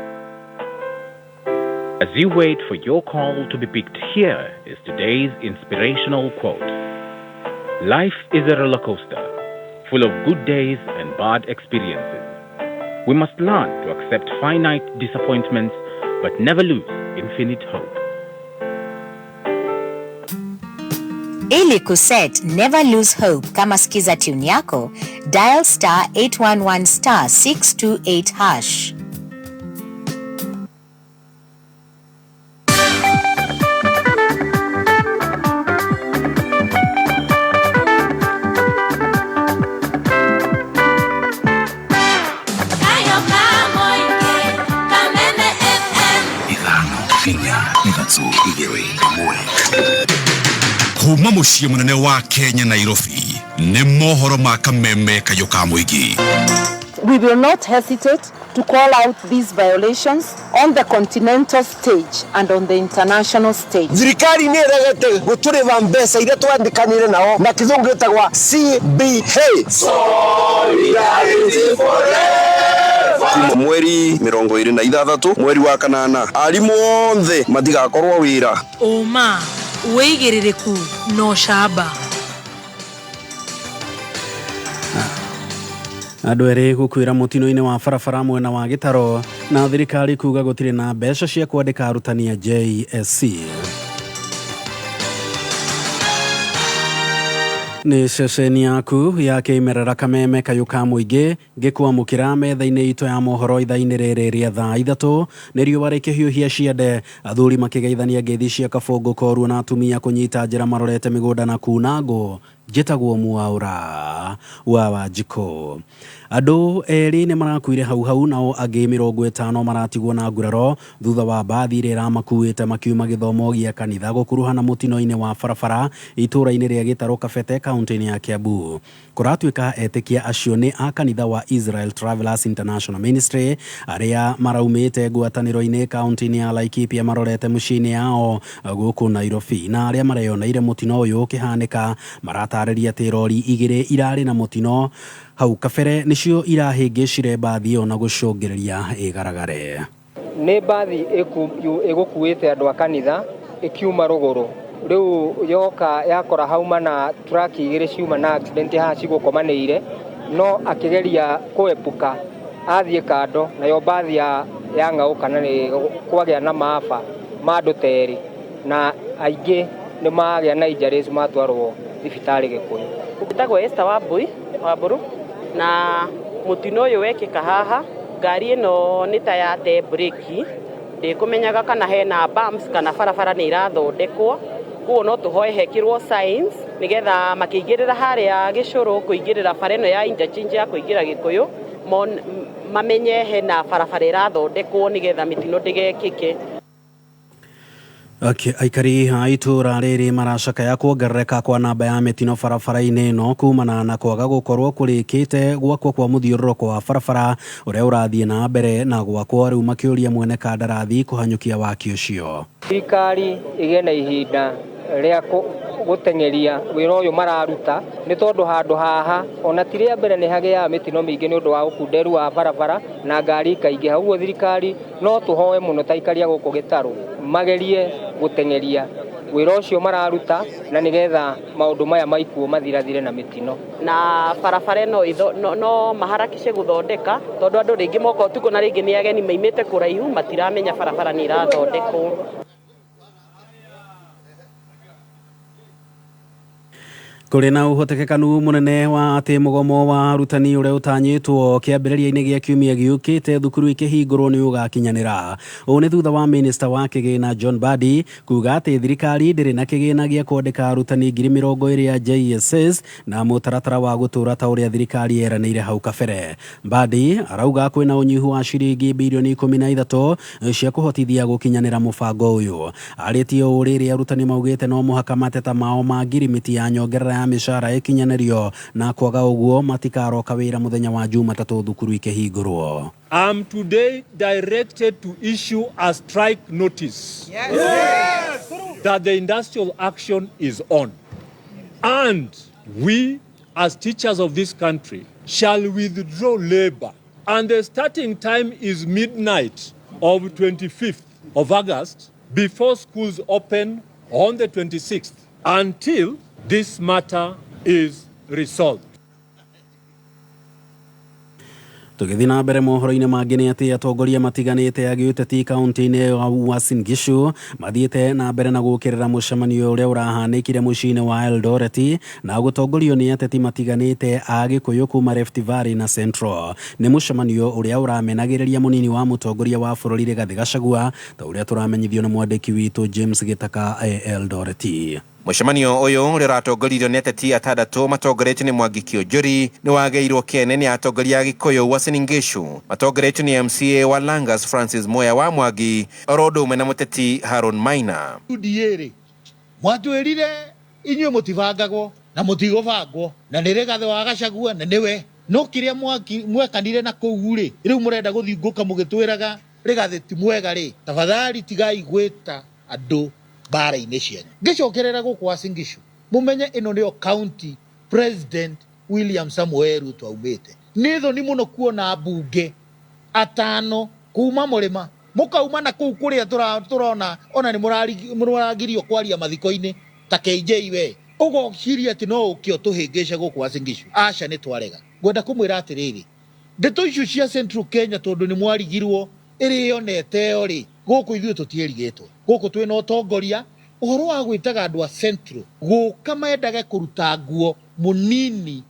As you wait for your call to be picked, here is today's inspirational quote. Life is a roller coaster, full of good days and bad experiences. We must learn to accept finite disappointments, but never lose infinite hope. Ili kuset Never Lose Hope kama skiza tune yako, dial *811*628#. Kayo Kamoike, Kameme FM. 5 4 3 2 1. Kuma muciĩ mũnene wa Kenya, Nairobi, nĩ mohoro ma Kameme kayũ ka mũingĩ. We will not hesitate to call out these violations on the continental stage and on the international stage. Thirikari nä ĩregete gũtũrĩba mbeca iria twandĩkanire nao na kĩthũngũ gĩtagwa CBA. Kuma mweri 26 mweri wa kanana, arimũ othe matigakorwo wĩra. Ũma, wĩigĩrĩrĩku na ũcamba. Andũ erĩ gũkuĩra mũtino-inĩ wa barabara mwena wa Gĩtaro, na thirikari kuga gũtirĩ na mbeca cia kwandĩka arutani a JSC. Nĩ ceceni yaku ya kĩmerera Kameme kayũ ka mũingĩ, ngĩkwamũkĩra metha-inĩ itũ ya mohoro ithaa-inĩ rĩrĩ rĩa thaa 3. Nĩ riũa rĩkĩhiũhia ciande, athuri makĩgeithania ngeithi cia kabũngũ koruo, na atumia kũnyita njĩra marorete mĩgũnda na kuna ngũ. Njĩtagwo Mwaũra wa Wanjikũ. Andũ erĩ nĩ marakuire hau hau, nao angĩ 50 maratigwo na nguraro thutha wa mbathi ĩrĩa ĩramakuĩte makiuma gĩthomo gĩa kanitha gũkuruhana mũtino-inĩ wa barabara itũũra-inĩ rĩa Gĩtarũ Kabete, kaunti-inĩ ya Kiambu. Kũratuĩka etĩkia acio nĩ a kanitha wa Israel Travelers International Ministry arĩa maraumĩte ngwatanĩro-inĩ kaunti-inĩ ya Laikipia marorete mũciĩ-inĩ yao gũkũ Nairobi, na arĩa mareyoneire mũtino ũyũ ũkĩhanĩka maratarĩria atĩ rori igĩrĩ irarĩ na mũtino hau kabere nĩcio irahĩngĩcire mbathi ĩyo na gũcũngĩrĩria ĩgaragare. Nĩ mbathi ĩgũkuĩte andũ a kanitha ĩkiuma rũgũrũ, rĩu yoka yakora hauma na truck igĩrĩ ciuma na accident haha cigũkomanĩire, no akĩgeria kũepuka athiĩ kando, nayo mbathi yang'aũka na nĩ kwagĩa na maaba ma andũ ta erĩ, na aingĩ nĩ magĩa na injuries matwarwo thibitarĩ Gĩkũyũ. Njĩtagwo Esther Wambui Wambũrũ, na mũtino ũyũ wekĩka haha, ngari ĩno nĩ ta yate breki, ndĩkũmenyaga kana hena bumps kana barabara nĩ irathondekwo. Koguo no tũhoe hekĩrwo signs nĩgetha makĩingĩrĩra harĩa gĩcũrũ kũingĩrĩra bara ĩno ya interchange ya kũingĩra Gĩkũyũ, mamenye hena barabara ĩrathondekwo nĩgetha mĩtino ndĩgekĩke. Okay, aikari a itũũra rĩrĩ maracakaya kuongerereka kwa namba ya mĩtino barabara-inĩ ĩno kumana na kwaga gũkorwo kũrĩkĩte gwakwo kwa mũthiũrũrũko wa barabara ũrĩa ũrathiĩ na mbere na gwakwo, rĩu makĩũria mwene kandarathi kũhanyũkia waki ũcio. Thirikari ĩgĩe na ihinda rĩa gũteng'eria wĩra ũyũ mararuta, nĩ tondũ handũ haha ona ti rĩa mbere nĩ hagĩaga mĩtino mĩingĩ nĩ ũndũ wa ũkunderu wa barabara na ngari ikaingĩha. Ũguo thirikari no tũhoe mũno ta aikari a gũkũ Gĩtarũ magerie gũteng'eria wĩra ũcio mararuta, na nĩgetha maũndũ maya maikuo mathirathire na mĩtino. Na barabara ĩno no maharakishe gũthondeka, tondũ andũ rĩngĩ moka ũtukũ na rĩngĩ nĩ ageni maimĩte kũraihu, matiramenya barabara nĩ irathondekwo. Kũrĩ na ũhotekekanu mũnene wa atĩ mũgomo wa arutani ũrĩa ũtanyĩtwo kĩambĩrĩria-inĩ gĩa kiumia gĩũkĩte thukuru ikĩhingũrwo nĩ ũgakinyanĩra. Ũũ nĩ thutha wa minista wa kĩgĩna John Mbadi kuga atĩ thirikari ndĩrĩ na kĩgĩna gĩa kwandĩka arutani 20,000 a JSS na mũtaratara wa gũtũra ta ũrĩa thirikari yeranĩire hau kabere. Mbadi arauga kwĩna ũnyihu wa ciringi birioni 13 cia kũhotithia gũkinyanĩra mũbango ũyũ. Arĩtie ũũ rĩrĩa arutani maugĩte no mũhaka mateta mao ma ngirimiti ya nyongerera ya mĩcara ĩkinyanĩrio na kwaga ũguo matikaroka wĩra mũthenya wa Jumatatũ thukuru ikĩhingũrwo. I'm today directed to issue a strike notice. Yes. Yes. That the industrial action is on. And we, as teachers of this country, shall withdraw labor. And the starting time is midnight of 25th of August before schools open on the 26th until this matter is resolved. Tũgĩthiĩ na mbere mohoro-inĩ mangĩ nĩ atĩ atongoria matiganĩte a gĩũteti kaunti-inĩ ya Uasin Gishu mathiĩte na mbere na gũkĩrĩra mũcemanio ũrĩa ũrahanĩkire mũciĩ-inĩ wa Eldoret na gũtongorio nĩ ateti matiganĩte a Gĩkũyũ kuma Rift Valley na Central. Nĩ mũcemanio ũrĩa ũramenagĩrĩria mũnini wa mũtongoria wa bũrũri Rigathĩ Gachagua ta ũrĩa tũramenyithio nĩ mwandĩki witũ James Gĩtaka e Eldoret. Mũcemanio ũyũ ũrĩa ũratongoririo nĩ ateti atandatũ matongoretio nĩ Mwangi Kiunjuri nĩ wagĩirwo kĩene nĩ atongoria a Gĩkũyũ Uasin Gishu matongoretio nĩ MCA wa Langas Francis Moya wa Mwangi oro ũndũ ũmwe na mũteti Haron Maina. UDA rĩ mwatwĩrire inyuĩ mũtibangagwo na mũtigũbangwo na nĩ Rigathĩ wa Gachagua na nĩwe no kĩrĩa mwekanire na kũu rĩ rĩu mũrenda gũthiũngũka mũgĩtwĩraga Rigathĩ ti mwega rĩ tafadhali tigai gwĩta andũ mbara-inĩ cianyu. Ngĩcokerera gũkũ Uasin Gishu mũmenye ĩno nĩyo county President William Samoei Ruto aumĩte. Nĩ thoni mũno kuona mbunge atano kuma mũrĩma mũkauma na kũu kũrĩa tũrona ona nĩ mũragirio kwaria mathiko-inĩ ta KJ we ũgociria atĩ no ũke ũtũhĩngĩce gũkũ Uasin Gishu. Aca nĩ twarega. Ngwenda kũmwĩra atĩrĩrĩ, ndeto icio cia Central Kenya tondũ nĩ mwarigirwo ĩrĩo na ĩteo rĩ gũkũ ithuĩ tũtiĩrigĩtwo. Gũkũ twĩna ũtongoria ũhoro wa gwĩtaga andũ a Central gũka mendage kũruta nguo mũnini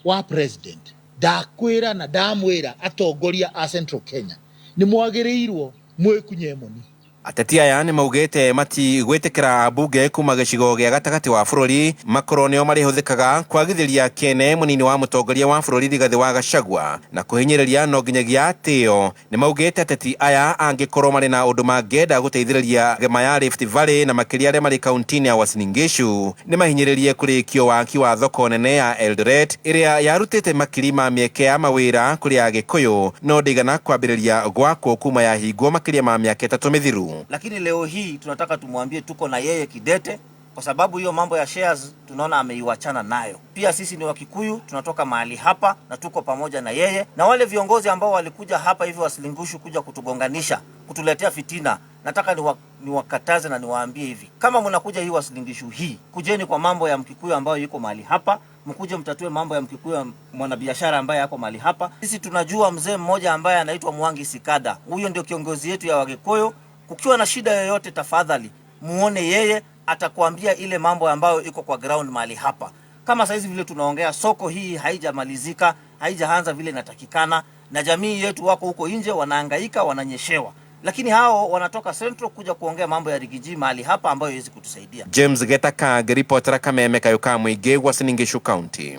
wa president. Ndakwĩra na ndamwĩra atongoria a Central Kenya nĩ mwagĩrĩirwo mwĩkunye moni. Ateti aya nĩ maugĩte matigwĩtĩkĩra ambunge kuma gĩcigo gĩa gatagatĩ wa bũrũri makorwo nĩo marĩhũthĩkaga kwagithĩria kĩene mũnini wa mũtongoria wa bũrũri Rigathĩ wa Gachagua na kũhinyĩrĩria no nginyagia atĩo. Nĩ maugĩte ateti aya angĩkorwo marĩ na ũndũ mangĩenda gũteithĩrĩria gema ya Rift Valley na makĩria arĩa marĩ kaunti-inĩ ya Uasin Gishu nĩ mahinyĩrĩrie kũrĩkio waki wa thoko nene ya Eldoret ĩrĩa yarutĩte makiri ma mĩeke ya mawĩra kũrĩ Agĩkũyũ no ndĩigana kwambĩrĩria gwakwo kuma yahingwo makĩria ma mĩaka 3 mĩthiru. Lakini leo hii tunataka tumwambie tuko na yeye kidete, kwa sababu hiyo mambo ya shares tunaona ameiwachana nayo. Pia sisi ni Wakikuyu, tunatoka mahali hapa na tuko pamoja na yeye. Na wale viongozi ambao walikuja hapa hivi Uasin Gishu kuja kutugonganisha, kutuletea fitina, nataka niwakataze na niwaambie hivi. Kama mnakuja hii Uasin Gishu hii, kujeni kwa mambo ya Mkikuyu ambayo yuko mahali hapa, mkuje mtatue mambo ya Mkikuyu mwanabiashara ambaye yako mahali hapa. Sisi tunajua mzee mmoja ambaye anaitwa Mwangi Sikada. Huyo ndio kiongozi yetu ya Wakikuyu. Kukiwa na shida yoyote tafadhali muone yeye, atakwambia ile mambo ambayo iko kwa ground mahali hapa. Kama saizi vile tunaongea, soko hii haijamalizika, haijaanza vile inatakikana, na jamii yetu wako huko nje wanahangaika, wananyeshewa. Lakini hao wanatoka Central kuja kuongea mambo ya rigiji mahali hapa ambayo haiwezi kutusaidia. James Getaka, reporter Kameme Kayuka Mwige, Uasin Gishu County.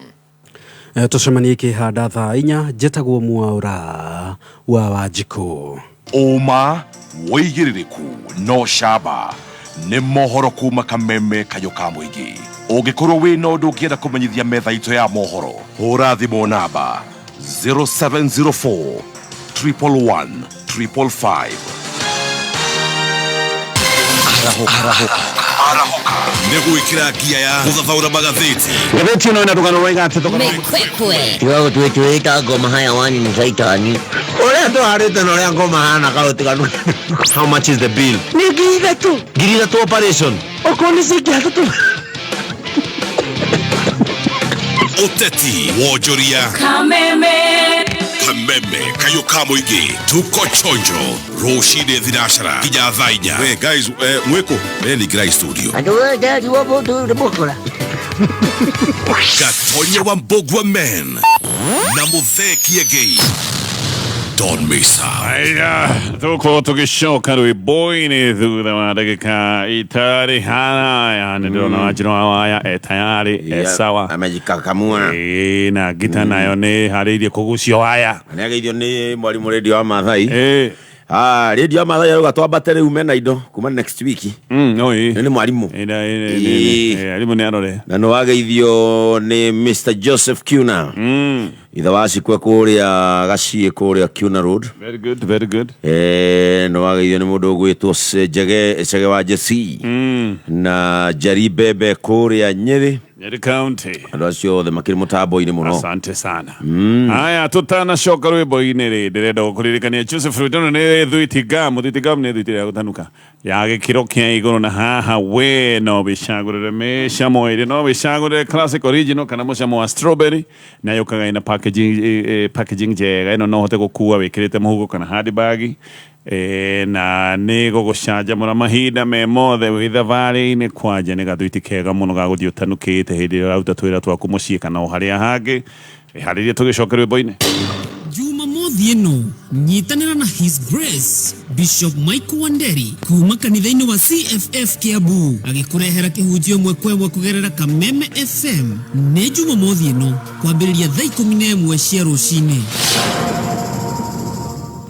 Tucemanie kĩhanda thaa 4 njĩtagwo Mwaura wa Wanjikũ. Ũma wĩigĩrĩrĩku no camba nĩ mohoro kuma Kameme Kayũ ka Mũingĩ. Ũngĩkorwo wĩna ũndũ ũngĩenda kũmenyithia metha itũ ya mohoro, hũra thimũ namba 0704 111 555. Arahũka nĩ gwĩkĩra ngia ya gũthathaũra magathĩti. Ngathĩti ĩno ĩna rũgano rwaiga atĩ thogora Tiga gũtwĩtwĩta ngoma hayawani nĩ caitani. Ũrĩa tũharĩte na ũrĩa ngoma hana kaũtiganu. How much is the bill? Nĩ 3,000. 3,000 operation. Okorwo nĩ ciringi 3,000. Ũteti wonjoria Kameme Kameme Kayũ ka Mũingĩ tuko chonjo rũcinĩ thinacara nginya thaa 4. We guys, mwĩkũ? We ningĩrai studio. Andũ othe ariwo mũndũ nĩ mũkora. Gatonya wa Mbogwa Men na Muthee Kiengei. Don't miss out. Aya, tũgũkorwo tũgĩcoka rwĩmbo-inĩ thutha wa ndagĩka itarĩ haraya. Nĩ ndĩrona Wanjirũ wa Waya e tayarĩ, e sawa, amejikakamua. Ĩĩ, na ngita nayo nĩ harĩirie kũgucio waya. Nĩ ageithio nĩ mwarimũ rĩndio wa Maathai. Rĩndio ya Maathai arauga twambate rĩu mena indo kuma next week. Nĩ mwarimũ. Arimũ nĩ arore. Na nĩ wageithio nĩ Mr Joseph Kiuna, ithe wa Cikwe kũrĩa Gaciĩ, kũrĩa Kiuna Road. Very good, very good. Nĩ wageithio nĩ mũndũ ũgwĩtwo Njege Chege wa Jesi na Njeri Mbembe kũrĩa Nyĩrĩ. Nyeri County. Andũ acio othe makĩrĩ mũtambo-inĩ mũno. Asante sana. Haya, tutanacoka rwĩmbo-inĩ rĩ, ndĩrenda gũkũririkania Joseph Ruto nĩ thwiti gum. Thwiti gum nĩ thwiti ya gũtanuka ya gĩkĩro kĩa igũrũ, na haha we no wĩcagũrĩre mĩcamo ĩrĩ, no wĩcagũrĩre classic, original kana mũcamo wa strawberry, na yũkaga ina packaging njega ĩno, no ũhote gũkua wĩkĩrĩte mũhuko kana handbag, na nĩ gũgũcanjamũra mahinda me mothe wĩ thabarĩ-inĩ. Kwanja nĩ gathwiti kega mũno ga gũthiĩ ũtanukĩte hĩndĩ ĩrĩa ũraruta twĩra twaku mũciĩ kana o harĩa hangĩ. Ĩharĩrie tũgĩcoke rwĩmbo-inĩ. Jumamothi ĩno nyitanĩra na His Grace Bishop Michael Wanderi kuma kanitha-inĩ wa CFF Kiambu agĩkũrehera kĩhunjio ĩmwe kwa ĩmwe kũgerera Kameme FM. Nĩ Jumamothi ĩno kwambĩrĩria thaa 11 cia rũcinĩ.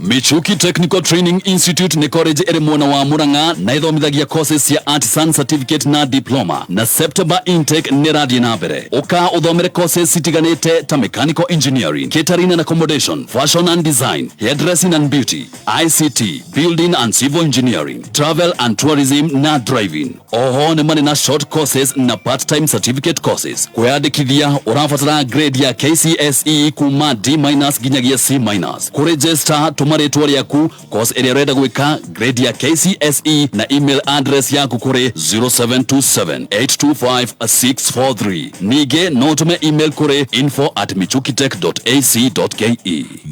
Michuki Technical Training Institute nĩ college ĩrĩ mwena wa Murang'a na ĩthomithagia courses cia artisan certificate na diploma, na September intake nĩ ĩrathiĩ na mbere. Ũka ũthomere courses citiganĩte ta mechanical engineering, catering and accommodation, fashion and design, hairdressing and beauty, ICT, building and civil engineering, travel and tourism na driving. Oho nĩ marĩ na short courses na part time certificate courses. Kwĩyandĩkithia ũrabatara grade ya KCSE kuma D minus nginyagia C minus. Kũregister, tũma rĩtwa rĩaku, course ĩrĩa ũrenda gwĩka, grade ya KCSE na email address yaku kũrĩ 0727825643. Ningĩ no ũtũme email kũrĩ info@michukitech.ac.ke.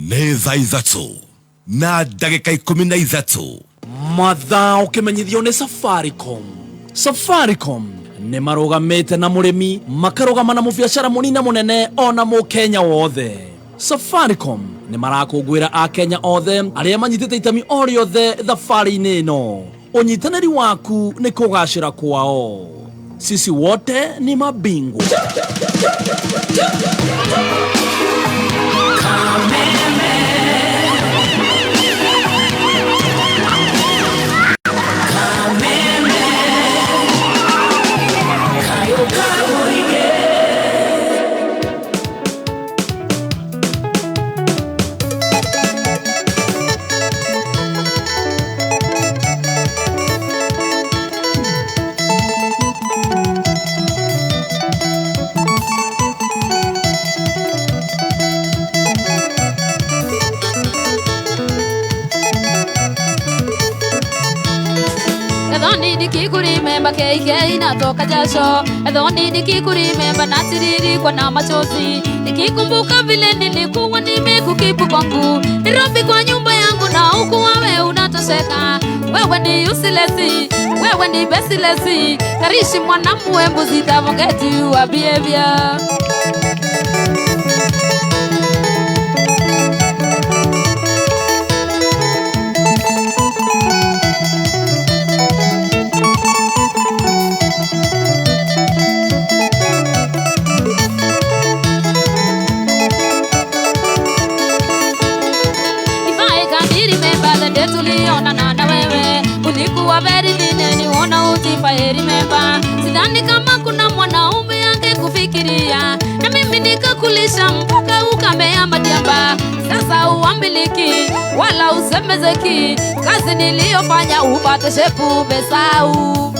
Nĩ thaa 3:13. Mathaa ũkĩmenyithio nĩ Safaricom. Safaricom nĩ marũgamĩte na mũrĩmi, makarũgama na mũbiacara mũnini na mũnene, ona mũkenya wothe. Safaricom nĩ marakũngũĩra akenya othe arĩa manyitĩte itemi o rĩothe thabarĩ-inĩ ĩno. Ũnyitanĩri waku nĩ kũgacĩra kwao. Sisi wote ni mabingwa. Ethoni nikikurimemba keikei natoka jasho. Ethoni nikikurimemba natiririkwa na machozi, nikikumbuka vile nilikuwa nimekukipu kwangu Nairobi kwa nyumba yangu, na huku wewe unatosheka. Wewe ni useless, wewe ni bestless. Karishi mwanamuwe mbuzi tavongeti wa behavior. Tulionana na wewe ulikuwa very thin, niona utifai remember. Sidhani kama kuna mwanaume angekufikiria, na mimi nikakulisha mpaka ukamea madiamba. Sasa uambiliki wala usemezeki, kazi niliyofanya upate shepu besau.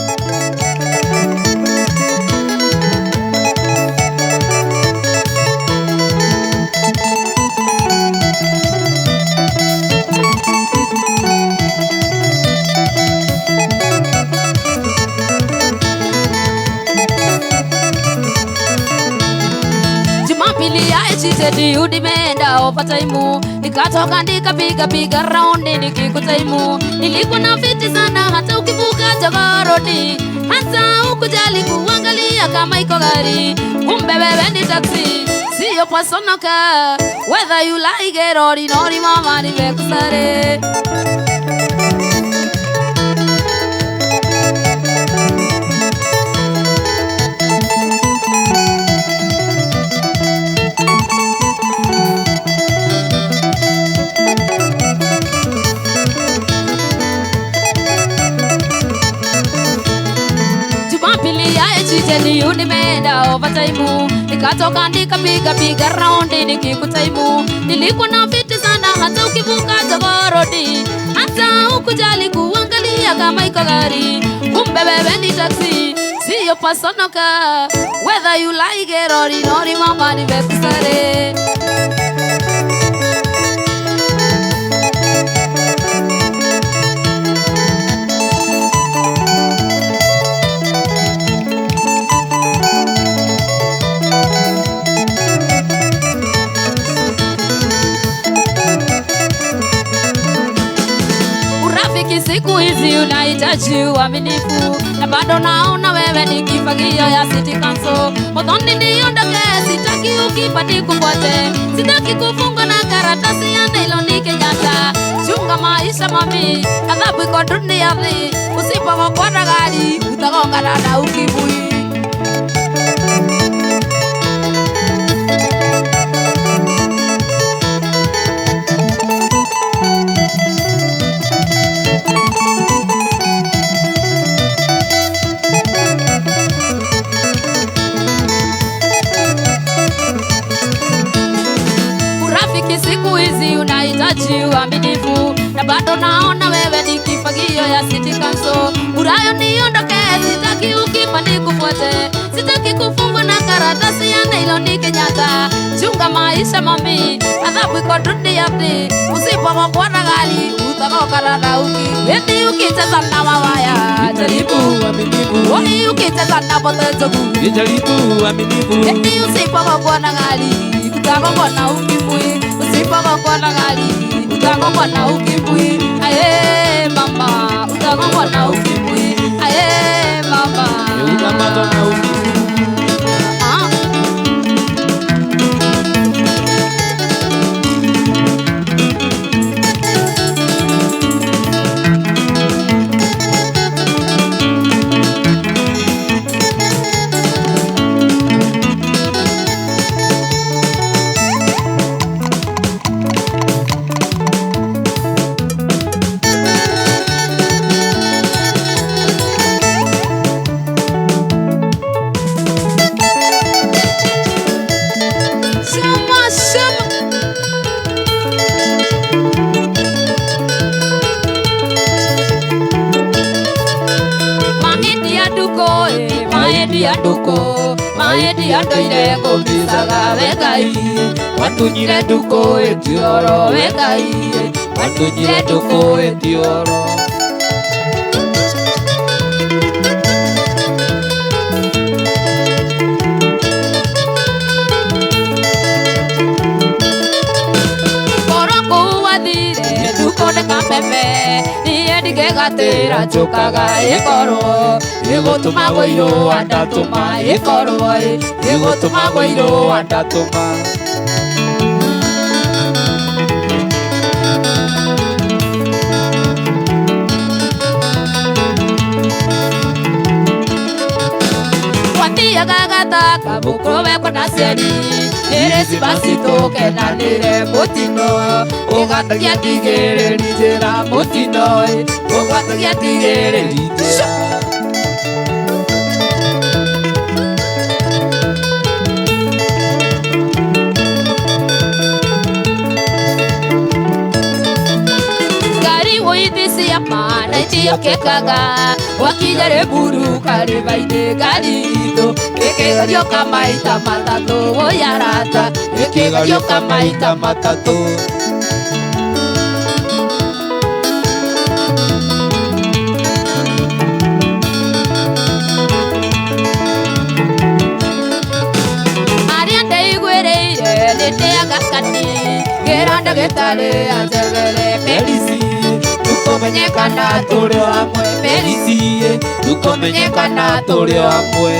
Jumapili ya echitedi udimeenda overtime, nikatoka nikapiga piga raundi nikikutaimu. Nilikuwa na fiti sana hata ukivuka jogoroni. Hata ukujali kuangalia kama iko gari, kumbe wewe ni taxi, sio personal car. Whether you like it or not, mama nimekusare. Jeli nimeenda overtime, nikatoka nikapiga piga raundi nikikutaimu. Nilikuwa na fiti sana hata ukivuka jogorodi, hata ukujali kuangalia kama iko gari, kumbe wewe ni taxi, sio personal car. Whether you like it or not, mama nimekusare. Siku hizi unahitaji uaminifu, na bado naona wewe ni kifagio ya city council. Muthoni niondoke, sitaki ukipati kufuate, sitaki kufungwa na karatasi ya nylon Kenyatta. Chunga maisha mami, adhabu iko duniani, usipogongwa gari utagongana na ukimwi. Siku hizi unahitaji uaminifu, na bado naona wewe ni kifagio ya city council. Urayo niondoke, sitaki ukipandi kufuate, sitaki kufungwa na karatasi ya nylon Kenyatta. Chunga maisha mami, adhabu iko duniani, usipogongwa na gari utagongana na ukimwi. Eti ukicheza na mawaya jaribu uaminifu, woi ukicheza na potezo jaribu uaminifu. Eti usipogongwa na gari utagongwa na ukimwi, usipogongwa na gari utagongwa na ukimwi. Aye mama, utagongwa na ukimwi. Aye mama, utagongwa na ukimwi. Andoire kumbicaga wegai, watunyire nduku etioro wegai, watunyire nduku etioro. Korwo kũu wathire nduku nĩ kameme, niĩ ndingĩgatĩra njũkaga ĩkorwo ĩgũtũma gũirwo andatũma, ĩkorwo ĩgũtũma gũirwo andatũma. Wathiaga gathaka mũkũrũ wekwo na cieri, ĩrĩ cibacitũkenanĩre mũtino, ũgwatagia ndigĩrĩri njĩra mũtino, ũgwatagia ndigĩrĩri njĩra. Kekaga wakinya rĩburu karĩma-inĩ ngari itũ ĩkĩgariũka maita matatũ, woyarata ĩkĩgariũka maita matatũ. Arĩa ndeiguĩrĩire nĩndĩaga kani, ngĩra ndagĩtarĩ anjegere merisi. Ndũkũmenyekana tũrĩ o hamwe Mericie ndũkũmenyekana tũrĩ o hamwe.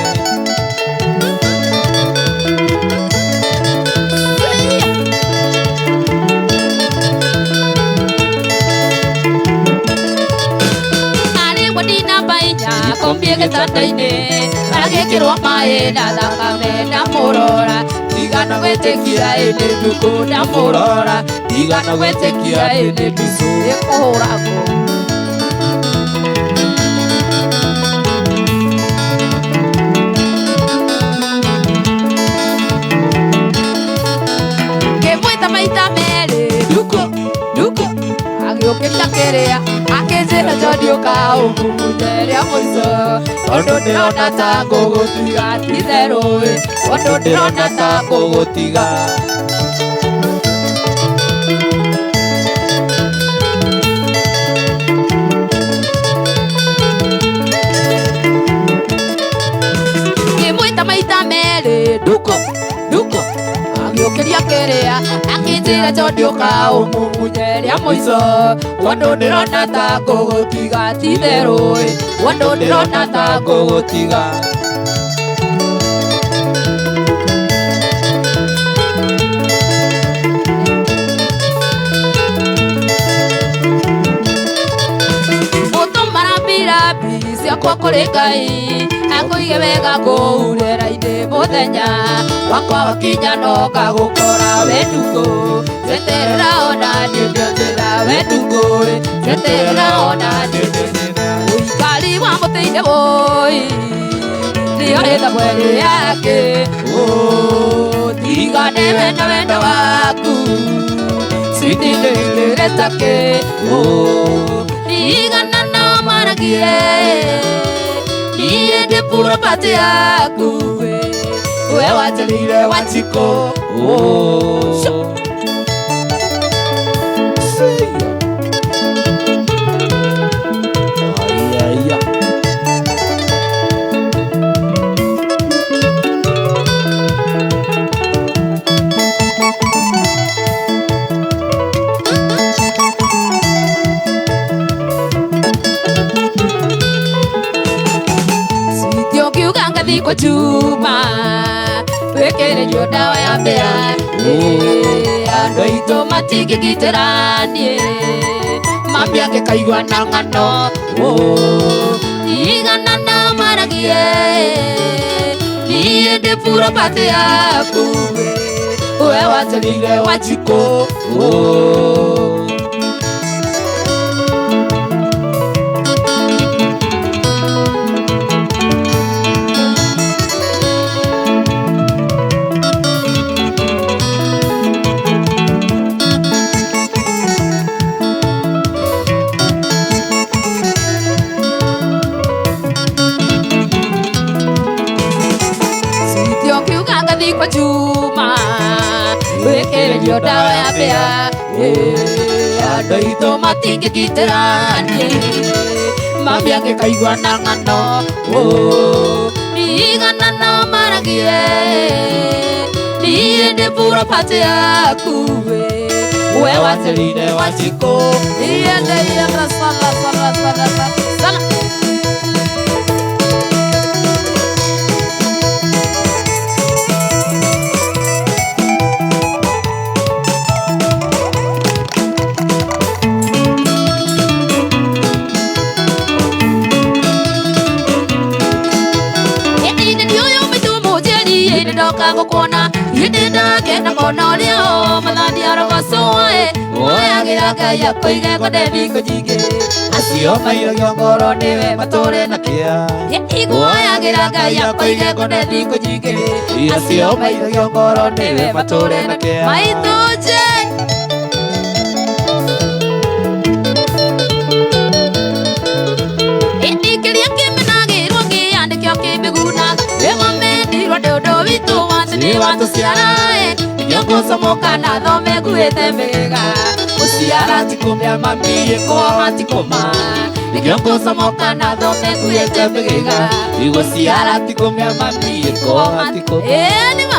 Akombie gĩtanda-inĩ agĩkĩrwo maĩ na thakame ndamũrora ndigana gwĩtĩkia ĩndĩ ndukũ ndamũrora ndigana gwĩtĩkia ĩndĩ ndukũ ĩkũhũragwo. Ngĩmwĩta maita merĩ ndukũ ndukũ agĩũkĩria kĩrĩa akĩnjĩra John ũka ũmũmunye rĩa mũico tondũ ndĩrona ta ngũgũtiga ti-itherũ tondũ ndĩrona ta ngũgũtiga. Ngĩmwĩta maita merĩ ndukũ ndukũ agĩũkĩria kĩrĩa akĩnjĩra John ũka ũmũmunye rĩa mũico tondũ ndĩrona ta ngũgũtiga ti-itherũ tondũ ndĩrona ta ngũgũtiga. Mũtũmara mbirabi ciakwa kũrĩ Ngai akũige wega kũu rĩera-inĩ mũthenya wakwa wakinya no ngagũkora we ndukũ njeterera ona niĩ ndĩnjĩra we ndukũ njeterera ona niĩ ndĩnjĩra. Ũikari wa mũtĩ-inĩ wũi nĩyo ĩthabweri yake tigane wendo wendo waku switi ndĩrĩre take tigana nao maragie niĩ ndĩ purobati yaku we wanjĩrĩire Wanjikũ. Kwa chuma wĩkĩrĩrio ndawa ya mbĩa andũ aitũ matingĩgitĩra niĩ mami angĩkaigua na ng'ano tigana nao maragie niĩ ndĩ purobati yaku we wanjĩrĩire Wanjikũ. Kwa chuma wĩkĩrĩrio ndawa ya mbĩa andũ aitũ matingĩgitĩra niĩ mami angĩkaigua na ng'ano tigana nao maragie niĩ ndĩ purobati yaku we wanjĩrĩire Wanjikũ. Sala. Ndoka hĩndĩ ndakena kona ũrĩa mathandi arogocoe woyagĩra Ngai akũige ngone thingo nyingĩ acio mairagio ngoro nĩwe matũre na kĩa iguoyagĩra Ngai akũige ngone thingo nyingĩ acio mairagio ngoro nĩwe matũre na kĩa maitũ nje ĩndĩ kĩrĩa kĩmenagĩrwo kĩandĩkĩo kĩmĩgunaga wĩgomendirwo nĩ ũndũ witũ nĩ watũciarae nĩkĩo ngũcomoka na thome nguĩte mĩgĩga gũciara ti kũmĩa mami kuoha ti kũma nĩkĩo ngũcomoka na thome nguĩte mĩgĩga gũciara ti kũmĩa mami kuoha ti kũma. Ĩĩ nĩma.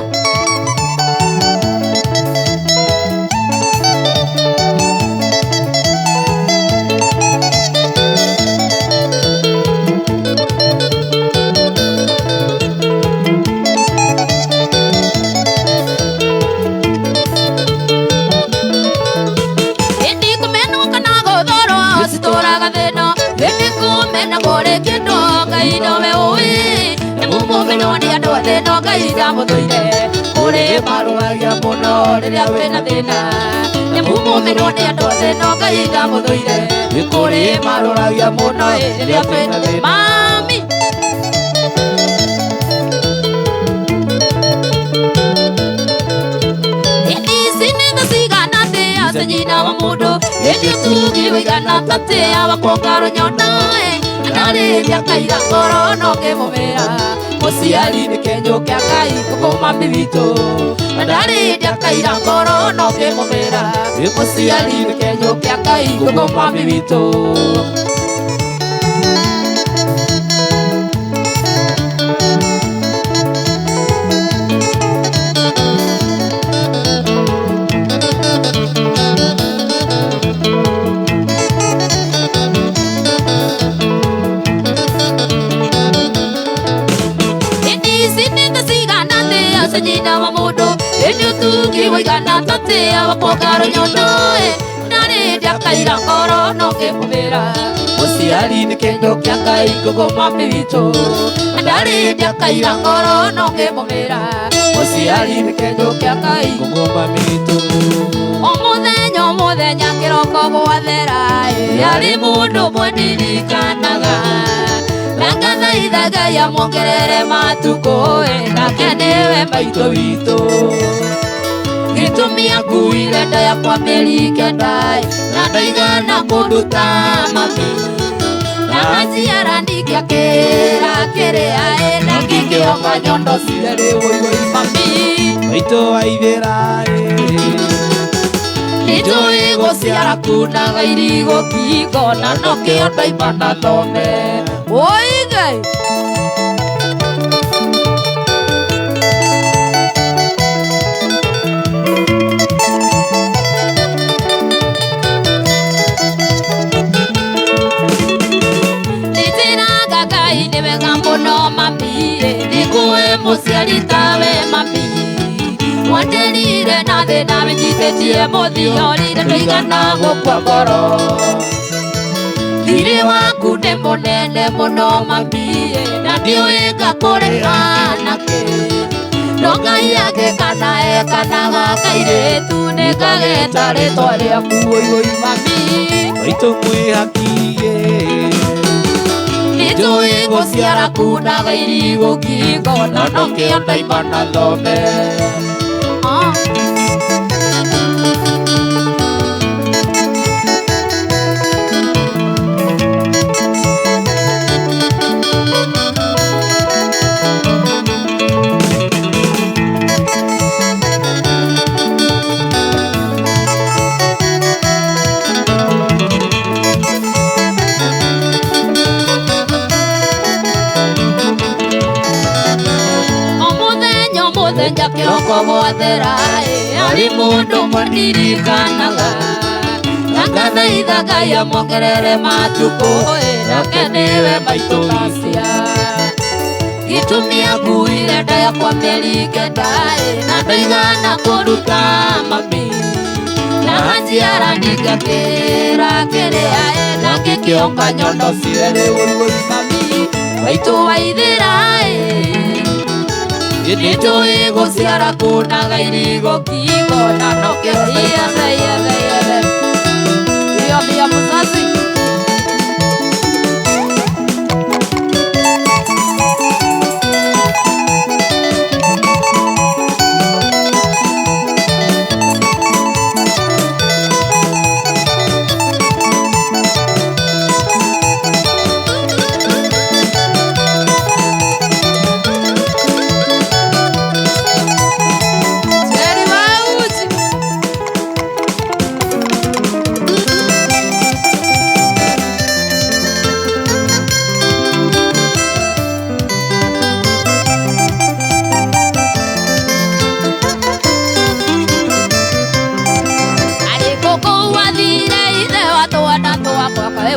citũraga thĩna hĩndĩ kũmena kũrĩ kĩndũ Ngai nowe ũĩ nĩ mũmũmenwo nĩ andũ a thĩna Ngai ndamũthũire kũrĩ marũagia mũno rĩrĩa wĩna thĩna nĩ mũmũmenwo nĩ andũ a thĩna Ngai ndamũthũire kũrĩ marũagia mũno rĩrĩa wĩna thĩna mami nyina wa mundu ĩndĩ ũtugi ũigana tatia wakuonga rũnyondo anarĩria kaira ngoro no ngĩmũmĩra mũciari nĩ kĩnyũ kĩa Ngai gũkũ mami witũ anarĩria kaira ngoro no ngĩmũmĩra mũciari nĩ kĩnyũ kĩa Ngai gũkũ mami witũ. Nyina wa mundu ĩndĩ ũtugi ũigana tatia wakuonga rũnyondo ndarĩria kaira ngoro no ngĩmũmĩra mũciari nĩ kĩndũ kĩa Ngai gũkũ mami witũ ndarĩria kaira ngoro no ngĩmũmĩra mũciari nĩ kĩndũ kĩa Ngai gũkũ mami witũ. O mũthenya o mũthenya kĩroko gwathera yarĩ mũndũ ũmwe ndirikanaga nangathaitha Ngai amuongerere matukũ nake nĩwe maitũ witũ gĩtũmi akuire nda yakwa mĩeri kenda na ndaigana kũnduta mami na aciara ndingĩakĩra kĩrĩa na ngĩkĩonga nyondo cierĩ wũiwũi mami maitũ waithĩra nĩnjũĩ gũciara kunaga irigũ ngingo na nokĩo ndaima na thome. Oi Ngai. Nĩnjĩraga Ngai nĩ wega mũno mami nĩkũĩ mũciari tawe mami wanderire na thĩna wĩnyitĩtie mũthiorire ndũigana gũkua ngoro thirĩ waku nĩ mũnene mũno mami na ndiũĩ ngakũrĩha nakĩ no Ngai angĩkana ekanaga kairĩtu nĩngageta rĩtwa rĩaku ũiũi mami maitũ mwĩhakie nĩnjũĩ gũciara kunaga irigũ ngingo na nokĩo ndaima na thome. Mũthenya kĩroko gwathera arĩ mũndũ ũmwe ndirikanaga nangathaitha Ngai amuongerere matukũ nake nĩwe maitũ Kasia gĩtũmi akuire nda yakwa mĩeri kenda na ndaigana kũruta mami na anjiara ndingĩakĩra kĩrĩa na ngĩkĩonga nyondo cierĩ ũiũi mami maitũ waithĩra nĩnjũĩ gũciara kunaga irigũ ngingo na nokĩo yethe yethe yethe hiyo ni ya mzazi.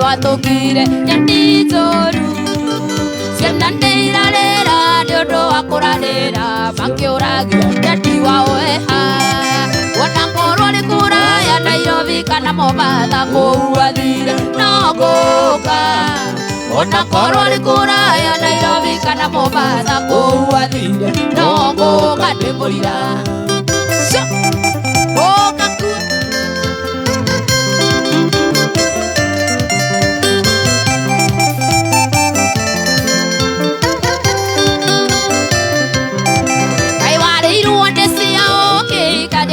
Watũkire nyandi njoru ciana nĩ irarĩra nĩ ũndũ wa kũrarĩra makĩũragia nyandi wao eha wona korwo nĩ kũraya Nairobi kana Mombasa kũu athire no ngũka ona korwo nĩ kũraya Nairobi kana Mombasa kũu athire no ngũka ndĩ mũira. Ũka kuo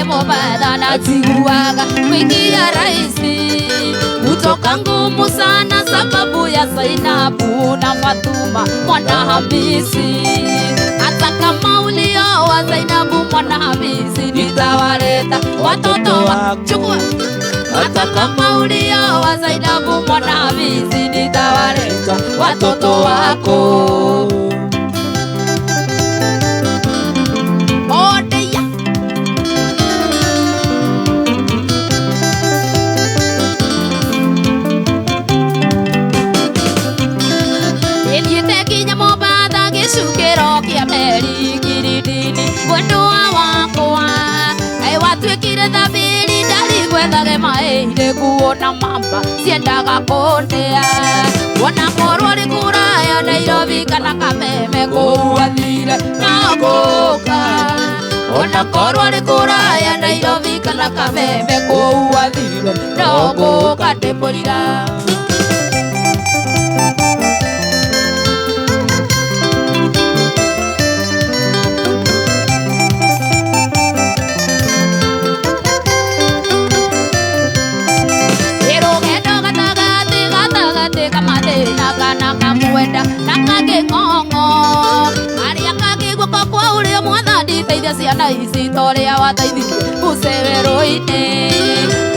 Mombasa na tiguaga kuingia rahisi kutoka ngumu sana sababu ya Zainabu na Fatuma mwana Hamisi. Hata kama ulioa Zainabu mwana Hamisi nitawaleta watoto wa chukua. Hata kama ulioa Zainabu mwana Hamisi nitawaleta watoto wako. Gĩcukĩro kĩa meri Kirinini mwendwa wakwa ai watuĩkire thabiri ndarigwethage maĩ-inĩ kuona mamba ciendaga kũndĩa wona korwo nĩ kũraya Nairobi kana Kameme kũu athire no ngũka ona korwo nĩ kũraya Nairobi kana Kameme kũu athire no ngũka ndĩ mũira. Kana kamwenda na kangĩng'ong'o arĩa kangĩ guoko kwa ũrĩo mwathani teithia ciana ici ta ũrĩa wateithirie Musa werũ-inĩ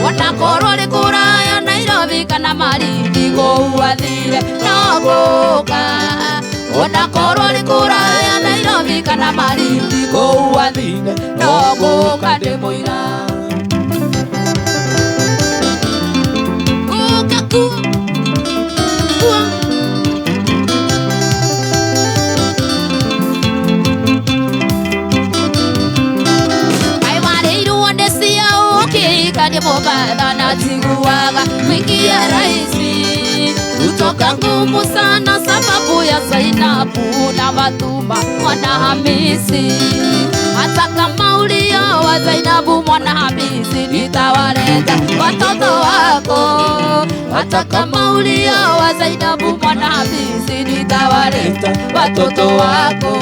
ona korwo nĩ kũraya Nairobi kana Malindi kũu athire no ngũka ona korwo nĩ kũraya Nairobi kana Malindi kũu athire no ngũka ndĩ mũira. Ngũka kuo Kani Mombasa na tiguaga kuingia rahisi kutoka ngumu sana sababu ya Zainabu na Fatuma mwana Hamisi. Hata kama ulioa Zainabu mwana Hamisi nitawaleta watoto wako. Hata kama ulioa Zainabu mwana Hamisi nitawaleta watoto wako.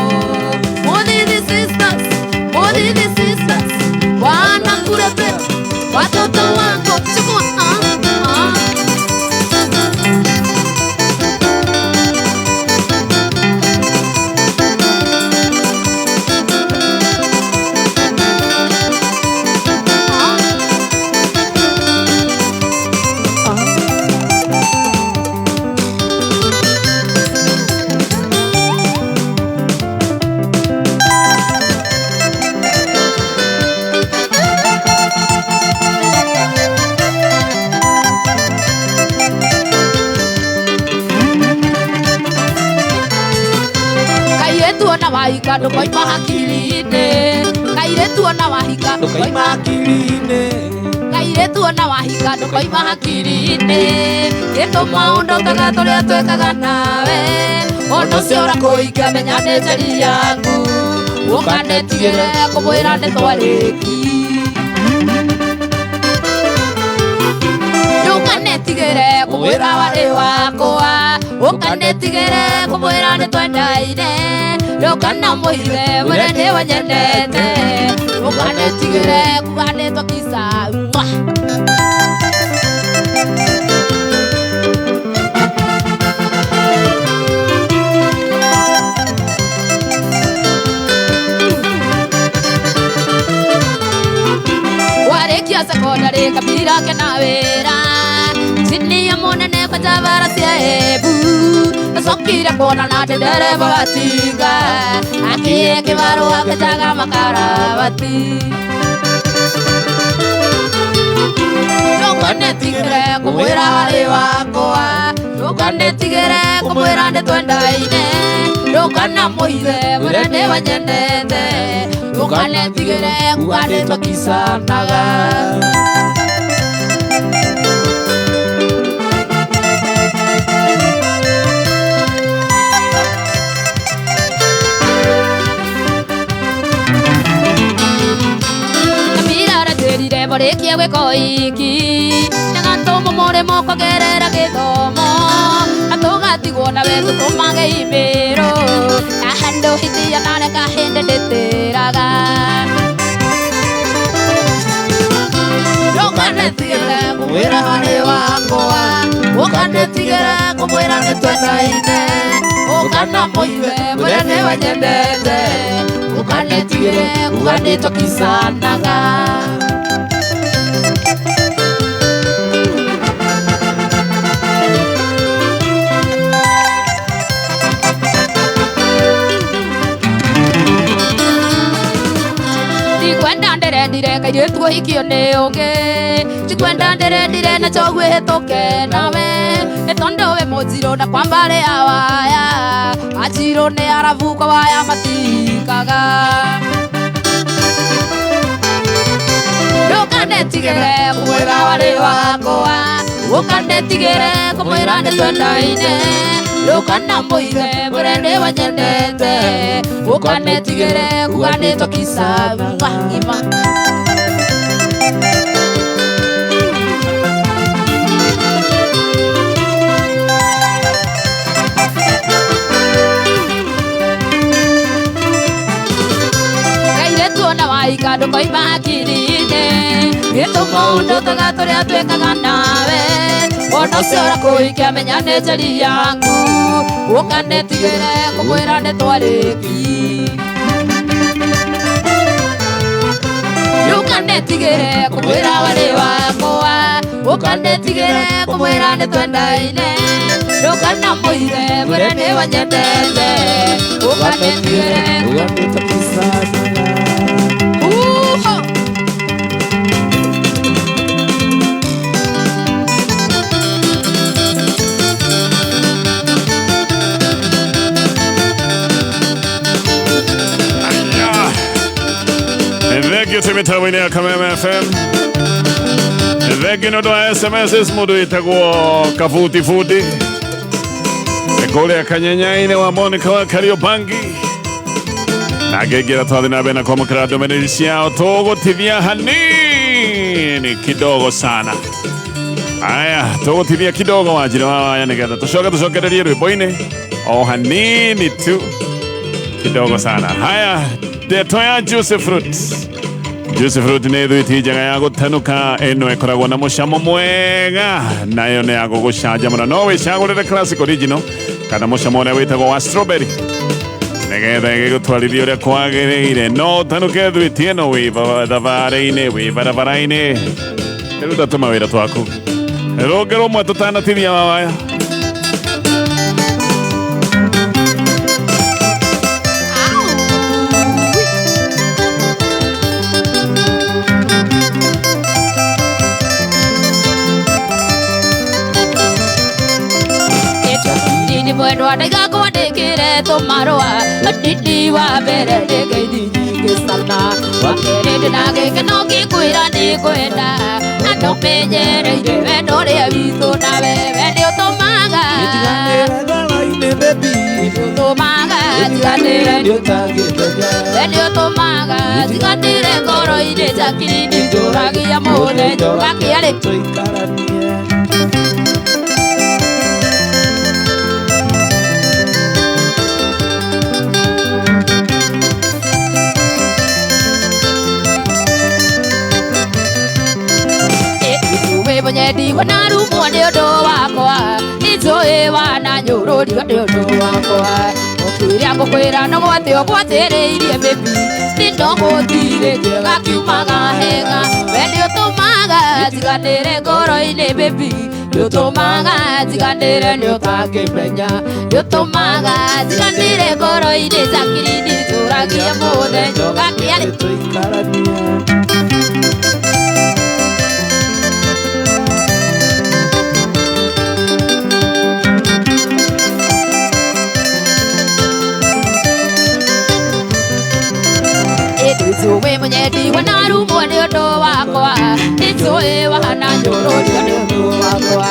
Mudidi sisters, mudidi sisters, wanakurepe watoto wako chukua. Wahika ndũkoima hakiri-inĩ kairĩtu ona wahika ndũkoima hakiri-inĩ kairĩtu ona wahika ndũkoima hakiri-inĩ gĩtũma ũndũ tũrĩa twekaga nawe ũndũ ũcio ũrakũikia menya nĩ njeri yaku ũkanetigĩre kũmwĩra nĩ twarĩki ndũkanetigĩre kũmwĩra warĩ wakwa ũkanetigĩre kũmwĩra nĩ twendaine ndũkana mũithe mwĩre nĩ wanyendete ndũkanetigĩre kuga nĩ twakisa. Warĩkia sekondari kabira kena wĩra chini ya mũnene kwanja bara cia Embu acokire kuonana ndĩ ndereba wa tinga akiĩ kĩbarũa kenjaga makarabati ndũkanetigĩre kũmwĩra warĩ wakwa ndũkanetigĩre kũmwĩra nĩ twendaine ndũkanamũithe mwĩre nĩ wanyendete ndũkanetigĩre kuga nĩ twakicanaga. gwĩka ũhiki na gatũmũ mũrĩmo kũgerera gĩthomo na tũgatigwo na we tũtũmage imĩrũ na handũ hithia na kahĩndĩ ndĩtĩraga Ndũkanetigĩre kũmwĩra harĩ wakwa ũkanetigĩre kũmwĩra nĩtwendaine ũkanamũiwe mwĩre nĩwe nyendete ũkanetigĩre kuga nĩtũkicanaga Ndikwenda ndĩrendire kairĩtu kũhikio nĩ ũngĩ Ndikwenda ndĩrendire na chogu ĩhĩtũke nawe nĩ tondũ wĩ mũnjirũ na kwa mbarĩ ya waya anjirũ nĩ arabu kwa waya matikaga Ndũkanetigĩre kũmwĩra warĩ wakwa ũkanetigĩre kũmwĩra nĩtwendaine ndũkanamũiwe mwĩre nĩwe nyendete ũkanetigĩre kuga nĩtũkicanaga ng'ima Kairĩtu ona waika ndũkoima hakiri-inĩ gĩtũmaũndũ taga tũrĩa twĩkaga nawe ona ũcio ũrakũhikia menya nĩ njeri yaku ũkanetigĩre kũmwĩra nĩtwarĩki Ndũkanetigĩre kũmwĩra warĩ wakwa ũkanetigĩre kũmwĩra nĩtwendaine ndũkanamũiwe mwĩre nĩwe nyendete ũkanetigĩre Uho! Thank you to mĩtambo-inĩ ya Kameme FM. Thank you nĩ ũndũ wa SMS mũndũ wĩtagwo Kabutibuti kũrĩa Kanyenya-inĩ wa Monica wa Kariobangi na ngĩingĩra twathiĩ na mbere na kwamũkĩra ndũmĩrĩri ciao tũgũtithia hanini kidogo sana. Aya, tũgũtithia kidogo Wanjirũ wa Waya nĩgetha tũcoke tũcokererie rwĩmbo-inĩ o hanini tu kidogo sana. Haya, ndeto ya juice fruit. Juice fruit nĩ thwiti njega ya gũtanuka ĩno ĩkoragwo na mũcamo mwega nayo nĩ ya gũgũcanjamũra. No wĩcagũrĩre classic original kana mũcamo ũrĩa wĩtagwo wa strawberry nĩgetha ĩgĩgũtwarithia ũrĩa kwagĩrĩire. No ũtanuke thwiti ĩno wĩ thabarĩ-inĩ, wĩ barabara-inĩ, rĩu tatũma wĩra twaku rũngĩ rũmwe tũtanatithia wawaya. Mwendwa ndaigakwandĩkĩre tũmarũa ndindi wa mbere ndĩngeithi nyingĩ sana wa kerĩ ndĩna gĩkeno ngĩkwĩra nĩngwenda na ndũmenyereire wendo ũrĩa witũ nawe we nĩũtũmaga nĩũtũmaga njiganĩre we nĩũtũmaga njiganĩre ngoro-inĩ Jacqueline njũragia mũthenya ũgakĩarĩ Munyendi wanarumwo nĩ ũndũ wakwa nĩnjũĩ wananyũrũrio nĩ ũndũ wakwa ũkĩrĩa ngũkwĩra no gwatĩ ũgwatĩrĩirie baby nĩndogũtirĩtie gakiumaga hega we nĩũtũmaga njiganĩre ngoro-inĩ baby nĩũtũmaga njiganĩre nĩũtangĩmenya nĩũtũmaga njiganĩre ngoro-inĩ Jacqueline njũragia mũthenya ũgakĩarĩ Nĩnjũĩ munyendi wanarumwo nĩ ũndũ wakwa nĩnjũĩ wananyũrũrio nĩ ũndũ wakwa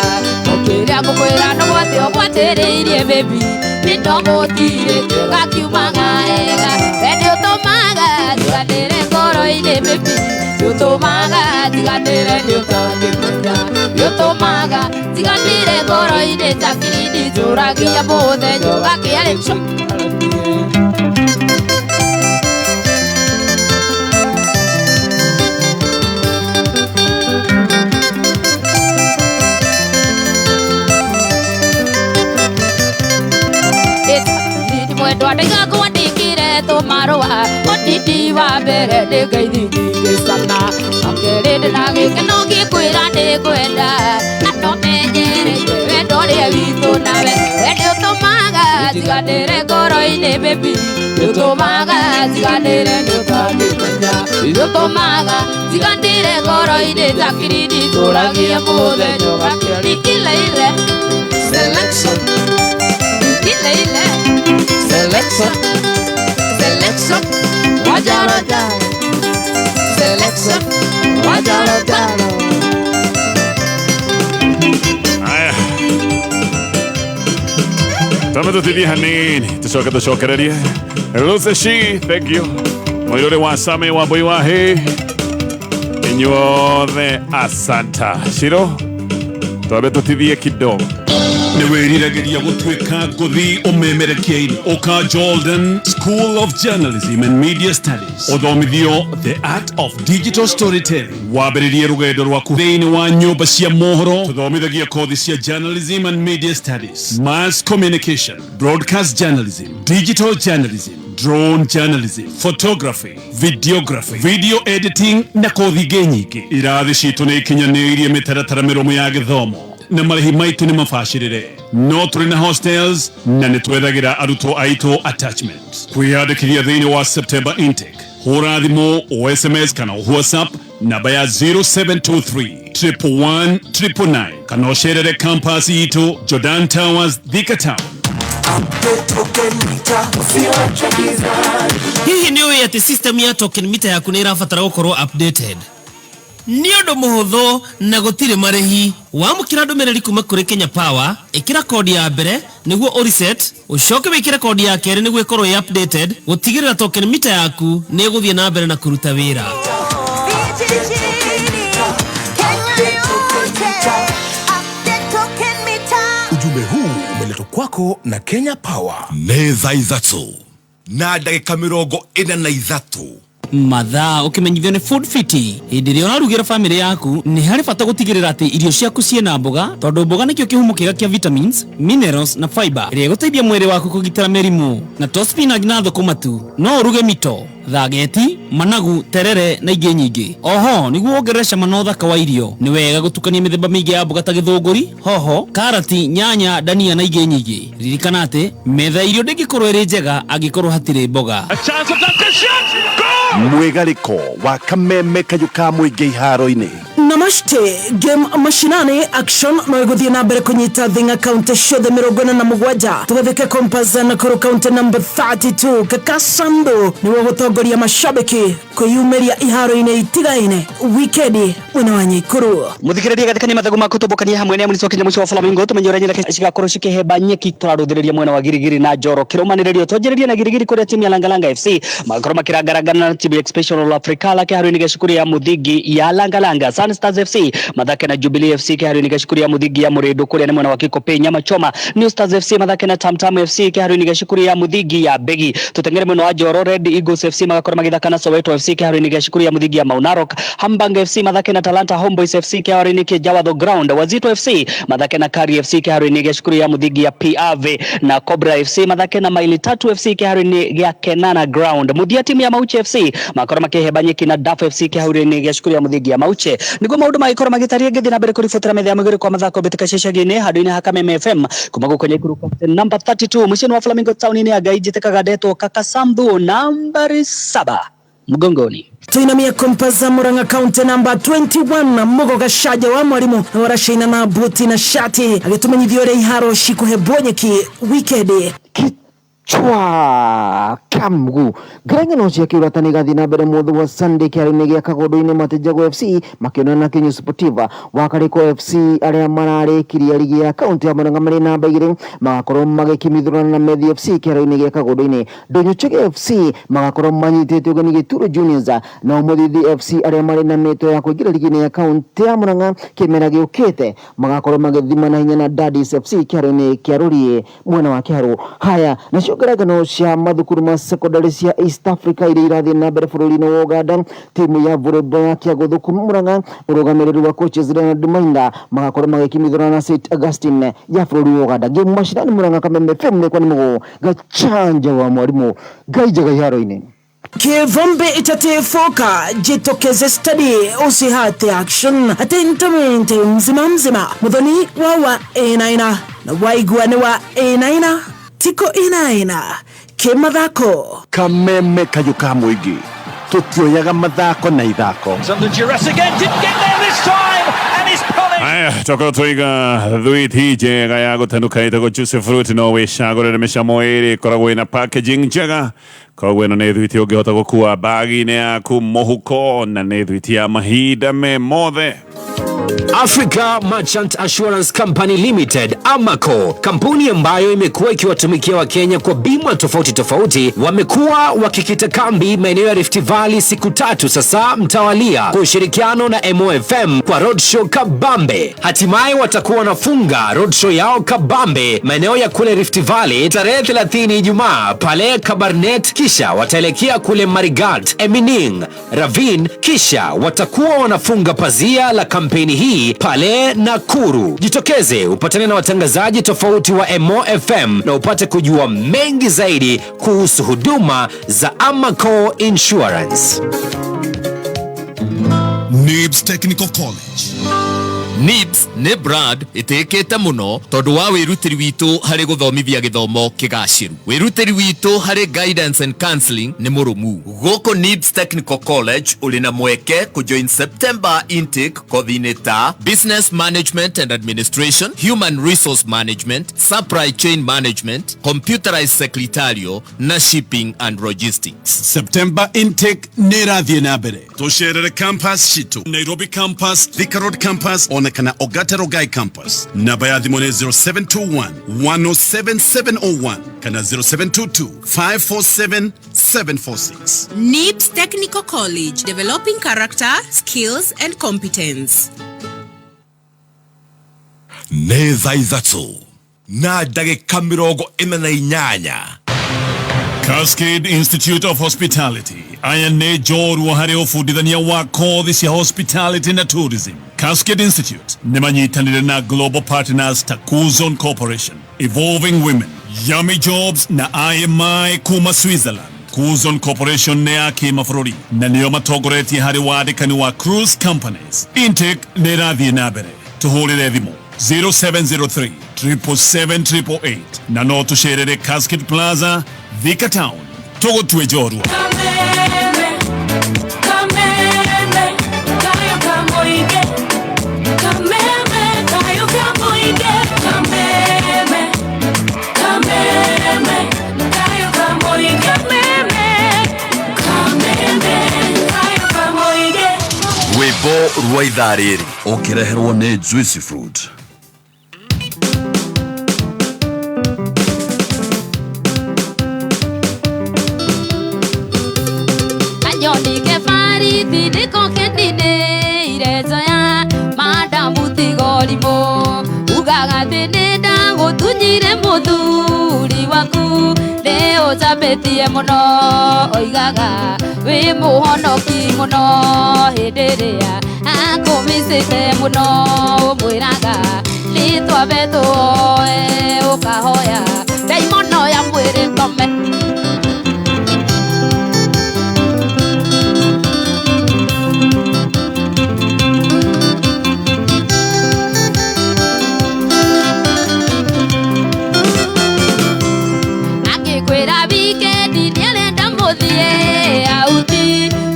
ũkĩrĩa ngũkwĩra no gwatĩ ũgwatĩrĩirie baby nĩndogũtirĩtie gakiumaga hega we nĩũtũmaga Njiganĩre ngoro-inĩ baby Nĩũtũmaga njiganĩre nĩũtangĩmenya Nĩũtũmaga njiganĩre ngoro-inĩ Jacqueline njũragia mũthenya ũgakĩa rĩ Mwendwa ndĩgakwandĩkĩre tũmarũa Mũtiti wa mbere nĩ ngeithi nyingĩ sana Wakerĩ ndĩna gĩkeno ngĩkwĩra nĩngwenda Na ndũmenyereire wendo ũrĩa witũ nawe We nĩũtũmaga njiganĩre ngoro-inĩ baby Nĩũtũmaga njiganĩre nĩũtangĩmenya Nĩũtũmaga njiganĩre ngoro-inĩ Jacqueline njũragia mũthenya ũgakĩa Ile ile selection ile ile selection selection wajaraja selection wajaraja. Aya, tame tutithie hanini tucoke tucokererie. Lucy Shi, thank you. Mũirũrĩ wa Sami wa Mbui wa Hĩ, inyuothe asanta. Shiro, twambe tutithie kidogo. Nĩ wĩriragĩria gũtuĩka ngũthi ũmemerekia-inĩ? Ũka Jordan School of Journalism and Media Studies, ũthomithio the art of digital storytelling, wambĩrĩrie rũgendo rwaku thĩinĩ wa nyũmba cia mohoro. Tũthomithagia kothi cia journalism and media studies, mass communication, broadcast journalism, digital journalism, drone journalism, photography, videography, video editing na kothi ingĩ nyingĩ. Irathi citũ nĩ ikinyanĩirie mĩtaratara mĩrũmu ya gĩthomo na marĩhi maitũ nĩ mabacĩrĩre. No tũrĩ na hostels na nĩ twethagĩra arutwo aitũ attachment. Kwĩyandĩkithia thĩinĩ wa September intake, hũra thimũ o SMS kana WhatsApp namba ya 0723 111 999 kana ũcerere campus itũ Jordan Towers, Thika Town. Hihi nĩ ũĩ atĩ system ya token meter yaku nĩ ĩrabatara gũkorwo updated? Nĩ ũndũ mũhũthũ na gũtirĩ marĩhi. Wamũkĩra ndũmĩrĩri kuma kũrĩ Kenya Power, ĩkĩra kodi ya mbere nĩguo ũreset, ũcoke wĩkĩre kodi ya kerĩ nĩguo ĩkorwo ĩ updated, gũtigĩrĩra token meter yaku nĩ ĩgũthiĩ na mbere na kũruta wĩra. Ujumbe huu umeletwa kwako na Kenya Power. Nĩ thaa 3:43. Mathaa ũkĩmenyithio nĩ Food Fiti. Hĩndĩ ĩrĩa ũrarugĩra famĩlĩ yaku, nĩ harĩ bata gũtigĩrĩra atĩ irio ciaku ciĩna mboga, tondũ mboga nĩkĩo kĩhumo kĩega kĩa vitamins, minerals na fiber ĩrĩa ĩgũteithia mwĩrĩ waku kũgitĩra mĩrimũ. Na to spinach na thũkũma tu, no ũruge mito, thageti, managu, terere na ingĩ nyingĩ. Oho nĩguo wongerere cama na ũthaka wa irio, nĩ wega gũtukania mĩthemba mĩingĩ ya mboga ta gĩthũngũri, hoho, karati, nyanya, dania na ingĩ nyingĩ. Ririkana atĩ metha ya irio ndĩngĩkorwo ĩrĩ njega angĩkorwo hatirĩ mboga. Mwĩgarĩko wa Kameme kayũ ka mũingĩ iharo-inĩ. Namaste game mashinani action no ĩgũthiĩ na mbere kũnyita thinga kaunti ciothe 47. Tũgathĩke Compass Nakuru kaunti number 32. Kaka Sando nĩwe gũtongoria mashabiki kwĩyumĩria iharo-inĩ itigaine wikendi mwena wa Nyaikuru. Muthikiriria gathikani mathagu maku tubukanie hamwe na municokinya muciĩ wa Flamingo tumenye ũrĩa nyina cigakorwo cikĩhemba nyeki. Tũrarũthĩrĩria mwena wa Girigiri na Njoro kĩrũmanĩrĩrio. Twanjĩrĩrie na Girigiri kũrĩa timu ya Langalanga FC magakorwo makĩrangarangana na timu ya Exceptional Africa kĩharo-inĩ gĩa cukuru ya mũthingi ya Langalanga. Sun Stars FC mathake na Jubilee FC kĩharo-inĩ gĩa cukuru ya mũthingi ya Mũrĩndũ kũrĩa nĩ mwena wa Kikopey. Nyama Choma New Stars FC mathake na Tamtam FC kĩharo-inĩ gĩa cukuru ya mũthingi ya Mbegi. Tutengere mwena wa Njoro, Red Eagles FC magakorwo magĩthaka na Soweto FC kĩharo-inĩ gĩa cukuru ya mũthingi ya Mau Narok. Hambang FC mathake na Talanta Homeboys FC kĩharo-inĩ kĩa Jawatho Ground. Wazito FC mathake na Kari FC kĩharo-inĩ gĩa cukuru ya mũthingi ya PAV, na Cobra FC mathake na Maili Tatu FC kĩharo-inĩ gĩa Kenana Ground. Mũthia timu ya Mauche FC makorwo makĩhemba nyeki na Daf FC kĩharo-inĩ gĩa cukuru ya mũthingi ya Mauche. Nĩguo maũndũ magĩkorwo magĩtaria ngĩthiĩ na mbere kũribotera metha ya mũgĩrĩ kwa mathako mbĩtĩka cia icagi-inĩ handũ-inĩ ha Kameme FM kuma gũkũ Nyaikuru Captain number 32 mũciĩ wa Flamingo town-inĩ ya Ngai njĩtĩkaga ndetwo Kaka Sambu nambari 7 mgongoni. Tuinamia Compass Murang'a county number 21. Mugo Gashaja wa mwalimu na warashaina na buti na shati agĩtũmenyithia ũrĩa iharo cikũhembwo nyeki wikendi. Chwa kamgu ngarengano cia kĩũratani gathiĩ na mbere mũthĩ wa Sunday kĩharo-inĩ gĩa Kagondu-inĩ Matĩnjagũ FC makĩonana na Kĩnyũ Sportiva. Wakarĩko FC arĩa mararĩkirie rigi ya kaunti ya Murang'a marĩ namba 2 magakorwo magĩkimithũrana na Methi FC kĩharo-inĩ gĩa Kagondu-inĩ. Ndũnyũ Chege FC magakorwo manyitĩte ũgeni Gĩturo Juniors, nao Mũthithi FC arĩa marĩ na mĩto ya kũingĩra rigi-inĩ ya kaunti ya Murang'a kĩmera gĩũkĩte magakorwo magĩthima na hinya na Daddies FC kĩharo-inĩ kĩa Rũriĩ mwena wa Kĩharũ. Haya, nacio ngarengano cia mathukuru ma secondary cia East Africa iria irathiĩ na mbere bũrũri-inĩ wa Uganda, timu ya volleyball ya Kĩagũthũ kuma Murang'a ũrũgamĩrĩri wa coaches Leonard Mainda magakorwo magĩkimithũrana na St Augustine ya bũrũri wa Uganda. Game macindano Murang'a Kameme FM nĩ kwa nĩ mũgũ gachanja wa mwarimũ Ngai njega iharo-inĩ. Kivumbi itatifuka, jitokeze study, usihate action, atentamenti mzima mzima. Muthoni wa inaina na waigua ni wa inaina tiko inaina kimathako. Kameme kayũ ka mũingĩ tutioyaga mathako na ithako. Aya, tokorwo twaiga thwiti njega ya gũtanuka ĩtagwo Juicy Fruit no wĩcagũrĩre mĩcamo ĩrĩ ĩkoragwo ĩna packaging njega, koguo ĩno nĩ thwiti ũngĩhota gũkua bagi-inĩ yaku mũhuko, na nĩ thwiti ya mahinda me mothe. Africa Merchant Assurance Company Limited, AMACO, kampuni ambayo imekuwa ikiwatumikia Wakenya kwa bima tofauti tofauti, wamekuwa wakikita kambi maeneo ya Rift Valley siku 3 sasa mtawalia kwa ushirikiano na MOFM kwa roadshow kabambe. Hatimaye watakuwa wanafunga roadshow yao kabambe maeneo ya kule Rift Valley tarehe 30 Ijumaa pale Kabarnet, kisha wataelekea kule Marigat, Emining, Ravine, kisha watakuwa wanafunga pazia la kampeni hii pale Nakuru. Jitokeze upatane na watangazaji tofauti wa MOFM na upate kujua mengi zaidi kuhusu huduma za AMACO Insurance. NIBS Technical College. NIBS nĩ brand ĩtĩkĩte mũno tondũ wa wĩrutĩri witũ harĩ gũthomithia gĩthomo kĩgacĩru. Wĩrutĩri witũ harĩ guidance and counseling nĩ mũrũmu. Gũkũ NIBS Technical College ũrĩ na mweke kũjoin September intake kothi-inĩ ta Business Management and Administration, Human Resource Management, Supply Chain Management, Computerized Secretarial na Shipping and Logistics. September intake nĩ ĩrathiĩ na mbere. Tũcerere campus citũ, Nairobi campus, Thika Road campus, ona kana Ogata Rogai campus. Namba ya thimũ nĩ 0721 107 701 kana 0722 547 746. NIBS Technical College, developing character, skills and competence. Nĩ thaa 3 na ndagĩka 48. Cascade Institute of Hospitality aya nĩ njorua harĩ ũbundithania wa kothi cia hospitality na tourism. Cascade Institute nĩ manyitanĩire na global partners ta Kuzon Corporation, Evolving Women, Yummy Jobs na IMI kuma Switzerland. Kuzon Corporation nĩ ya kĩmabũrũri na nĩo matongoretie harĩ wandĩkani wa cruise companies. Intake nĩ ĩrathiĩ na mbere. Tũhũrĩre thimũ 0703 777 888 na no tũcerere Cascade Plaza, Thika Town. Tũgũtue njorua. Kameme, kameme, kayo kamoige. Kameme, kayo kamoige. Kameme, kameme, kayo kamoige. Kameme, kameme, kayo kamoige. Rwĩmbo rwa ithaa rĩrĩ ũkĩreherwo nĩ Juicy Fruit. Kanyoni ke farithi nĩko keninĩire njoya madamu tigorimũ ugaga atĩ nĩ ndagũtunyire mũthuri waku nĩ ũcambĩtie mũno oigaga wĩ mũhonoki mũno hĩndĩ ĩrĩa akũmicĩte mũno ũmwĩraga nĩ twambe tuoe ũkahoya ndaimono ya mwĩrĩ ngome. Kwĩra wikendi nĩarenda mũthiĩ auti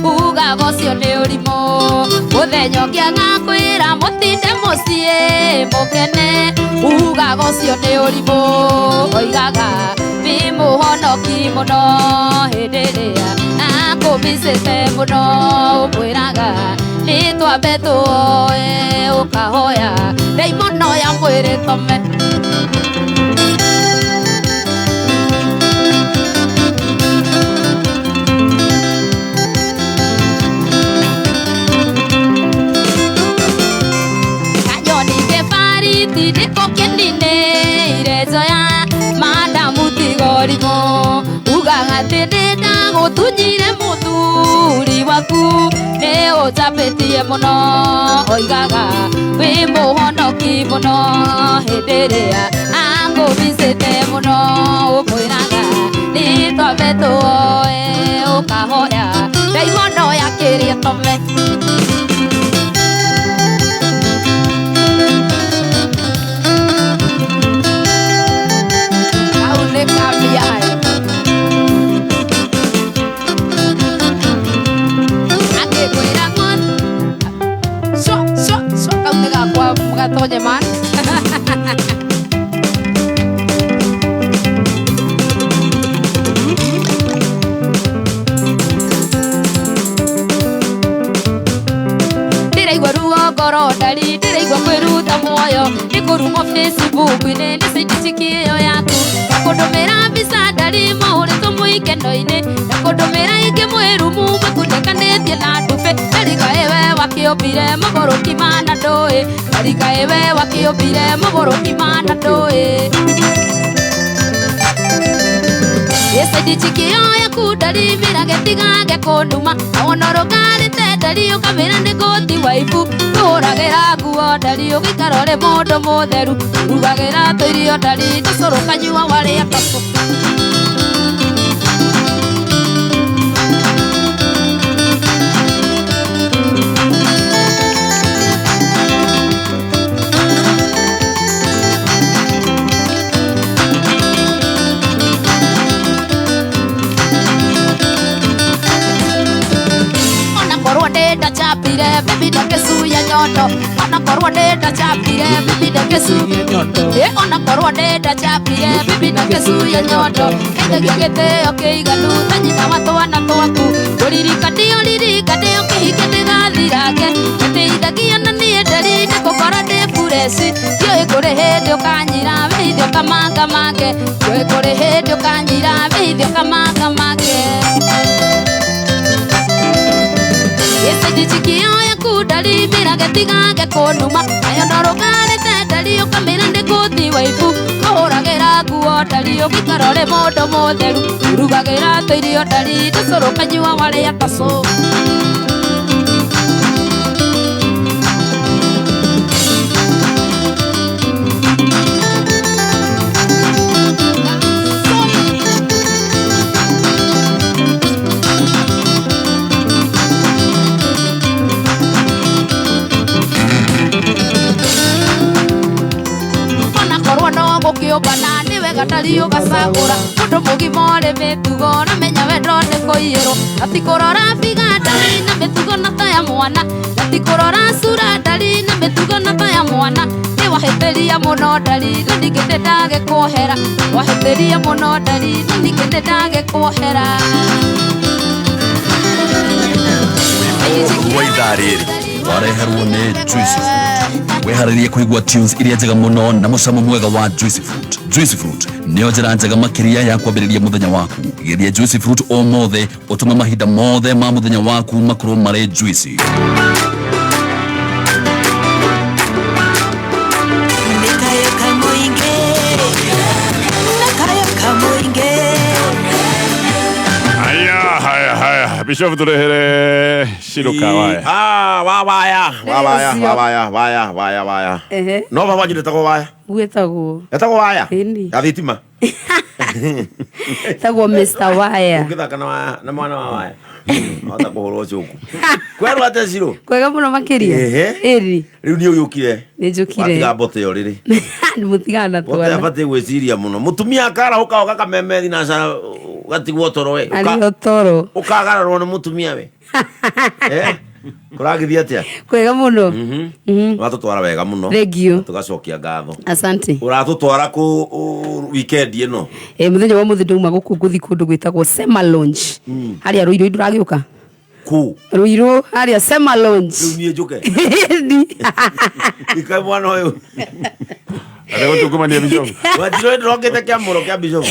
ugaga ũcio nĩ ũrimũ mũthenya ũngĩ agakwĩra mũtinde mũciĩ. mũciĩ mũkene ugaga ũcio nĩ ũrimũ oigaga wĩ mũhonoki mũno hĩndĩ ĩrĩa akũmicĩte mũno ũmwĩraga nĩ twambe tuoe ũkahoya ndaimono ya mwĩrĩ tome. Ndiko kĩnine irejoya madamu tigorimo ugaga atĩ nĩndagũtunyire mũthuri waku nĩ ũnjambĩtie mũno oigaga wĩ mũhonoki mũno hĩndĩ ĩrĩa akũmicĩte mũno ũmwĩraga nĩ twambe tuoe ũkahoya ndaimono yakĩrĩe tome. Gatonye man. Ndĩraigua ruo ngoro ndari ndĩraigua kwĩruta muoyo nĩkũrumwo Facebook-inĩ nĩ side ĩyo yaku na kũndũmĩra mbica ndari mũhũrĩtwo mũikeno-inĩ na kũndũmĩra ingĩ mwĩrumu mũkunĩkanĩtie na ndube ndarika ĩwe wakĩũmbire mũgũrũki mana ndũĩ ndarika ĩwe wakĩũmbire mũgũrũki mana ndũĩ gĩcenjichikio yaku ndari mĩrage tigage kũnduma na wona ũrũgarĩte ndari ũkamĩra nĩ ngũthi waibu kũhũragĩra nguo ndari ũgĩikara ũrĩ mũndũ mũtheru rugagĩra tũirio ndari tũcũrũ kanyua warĩa tacũ. Ndachapire bibi ndakecuya nyondo ona korwo ndachapire bibi ndakecuya nyondo ona korwo ndachapire bibi ndakecuya nyondo kaingagia gĩtĩo kĩiganu ta nyina wa twana twaku ũririkanio ririkanio kĩhike ndĩgathirange gĩtĩithagia na niĩ ndari nĩngũkorwo ndĩ bureci ndiũĩ kũrĩ hĩndĩ ũkanyira wĩithio kamangamange ndiũĩ kũrĩ hĩndĩ ũkanyira wĩithio kamangamange. Gĩcenjichikio yaku ndari mĩrage tigage kũnduma nayo ndorũgarĩte ndari ũkamĩra nĩ ngũthi waibu kũhũragĩra nguo ndari ũgĩikara ũrĩ mũndũ mũtheru ũrugagĩra tũirio ndari tũcũrũ kanyua warĩa tacũ. Gũkĩũmbana nĩ wega ndari ũgacagũra mũndũ mũgima ũrĩ mĩtugo na menya wendo nĩ kũiyĩrwo na ti kũrora biga ndari na mĩtugo na ta ya mwana na ti kũrora cura ndari na mĩtugo na ta ya mwana nĩ wahĩtĩria mũno ndari na ningĩ ndĩndagĩkuohera wahĩtĩria mũno ndari na ningĩ ndĩndagĩkuohera. Rwa ithaa rĩrĩ wareherwo nĩ Juicy Fruit. Wĩharĩrie kũigua tunes iria njega mũno na mũcamo mwega wa Juicy Fruit. Juicy Fruit nĩyo njĩra njega makĩria ya kwambĩrĩria mũthenya waku. Geria Juicy Fruit ũmũthĩ ũtũme mahinda mothe ma mũthenya waku makorwo marĩ juicy. Haya Bishop turehere Shiruka waya. Ah, wa waya, wa waya, wa waya, waya, waya, waya. No baba njire waya. Gwetagwo. Etagwo waya. Ĩni. Ya thitima. Tagwo Mr. Waya. Ũngĩthaka na na mwana wa waya. Hota kũhũrwo cuku. Kwerwo atĩa Shiro? Kwega mũno makĩria. Ĩni. Rĩu nĩ ũyũkire. Nĩ njũkire. Watiga mbote ĩyo rĩrĩ. Mũtigana na Mbote twana. abatiĩ gwĩciria mũno. Mũtumia akarahũka oka kameme thinacara gatigwo toro we. Arĩ o toro. Ũkagararwo nĩ mũtumia we. Kũragĩthiĩ atĩa? Kwega mũno. Ũratũtwara wega mũno. Thank you. Tũgacokia ngatho. Asante. Ũratũtwara kũ weekend ĩno? Mũthenya wa mũthĩ ndauma gũkũ ngũthi kũndũ gwĩtagwo Sema Lounge. Harĩa Rũirũ ndũragĩũka? Kũ? Rũirũ harĩa Sema Lounge. Rĩu niĩ njũke. Ni. Ikae mwana ũyũ. Arĩa bishop. Wanjirũ ndĩrokĩte kĩamũro kĩa bishop.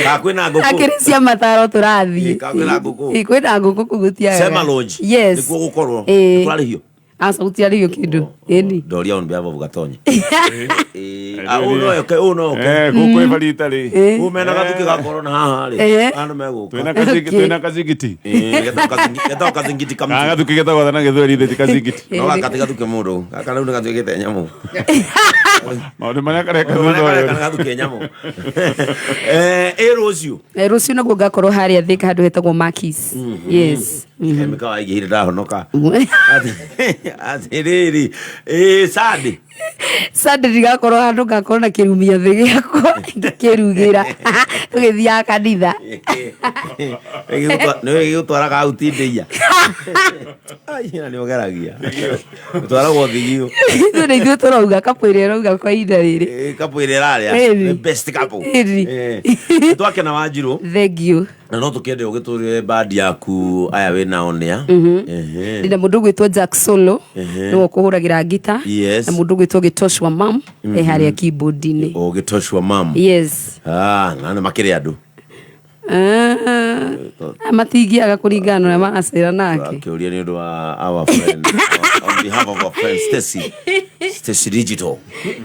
Ka kwĩna ngũkũ. Akĩrĩ cia mataro tũrathiĩ. Ka kwĩna ngũkũ. Ĩ, kwĩna ngũkũ kũu gũtiagaga. Sema Lounge. Yes. Nĩkuo gũkorwo. Ĩ. Kũrarĩhio. Aca gũtiarĩhio kĩndũ. Ĩni. Ndoria on behalf of Gatonye. Ah, ũũ no oke, ũũ no oke. Gũkũ ĩ barita rĩ. Ũũ mena gathuke ga corona haha rĩ. Eh. Andũ megũka. Twĩna kazingiti, twĩna kazingiti. Getagwo kazingiti kamtu. Ah, gathuke getagwo na gĩthweri thĩ ti kazingiti. No gaka ti gathuke mũndũ. Gaka rĩu nĩ gatuĩkĩte nyamũ. Maũndũ marĩa kareka Maũndũ marĩa thutha kareka ũyũ. nĩ gathuke nyamũ. Ĩ rũciũ. Rũciũ naguo ngakorwo harĩa Thika handũ hetagwo Makis. Yes. Mĩkawa aingĩhire ndahonoka. Atĩrĩrĩ. Ĩ Sunday. Sunday ndigakorwo handũ ngakorwo na kĩrumia thĩ gĩakwa ngĩkĩrugĩra tũgĩthiaga kanitha. Nĩ gĩgũtwaraga auti ndĩia. Ai, na nĩ ũgeragia. Ũtwaragwo thigio. Ithuĩ nĩ ithuĩ tũrauga kapu ĩrĩa ĩrauga kwa ihinda rĩrĩ. Kapu ĩrĩa ĩrarĩa. Ĩni. The best couple. Ĩni. Twakena Wanjirũ. Thank you. Na no tũkĩende ũgĩtũrĩre bandi yaku aya wĩ nao nĩa. Ehe. Ndĩna mũndũ ũgwĩtwo Jack Solo Ehe. nĩwe ũkũhũragĩra ngita Yes. na mũndũ ũgwĩtwo Gĩtoshwa Mam e harĩa keyboard-inĩ. Ũgĩtoshwa mam. Yes. Ah, na nĩ makĩrĩ andũ. Ah, matingĩaga kũringana na ũrĩa maracera nake. Akĩũria nĩ ũndũ wa our friend on behalf of our friend Stacy. Stacy Digital.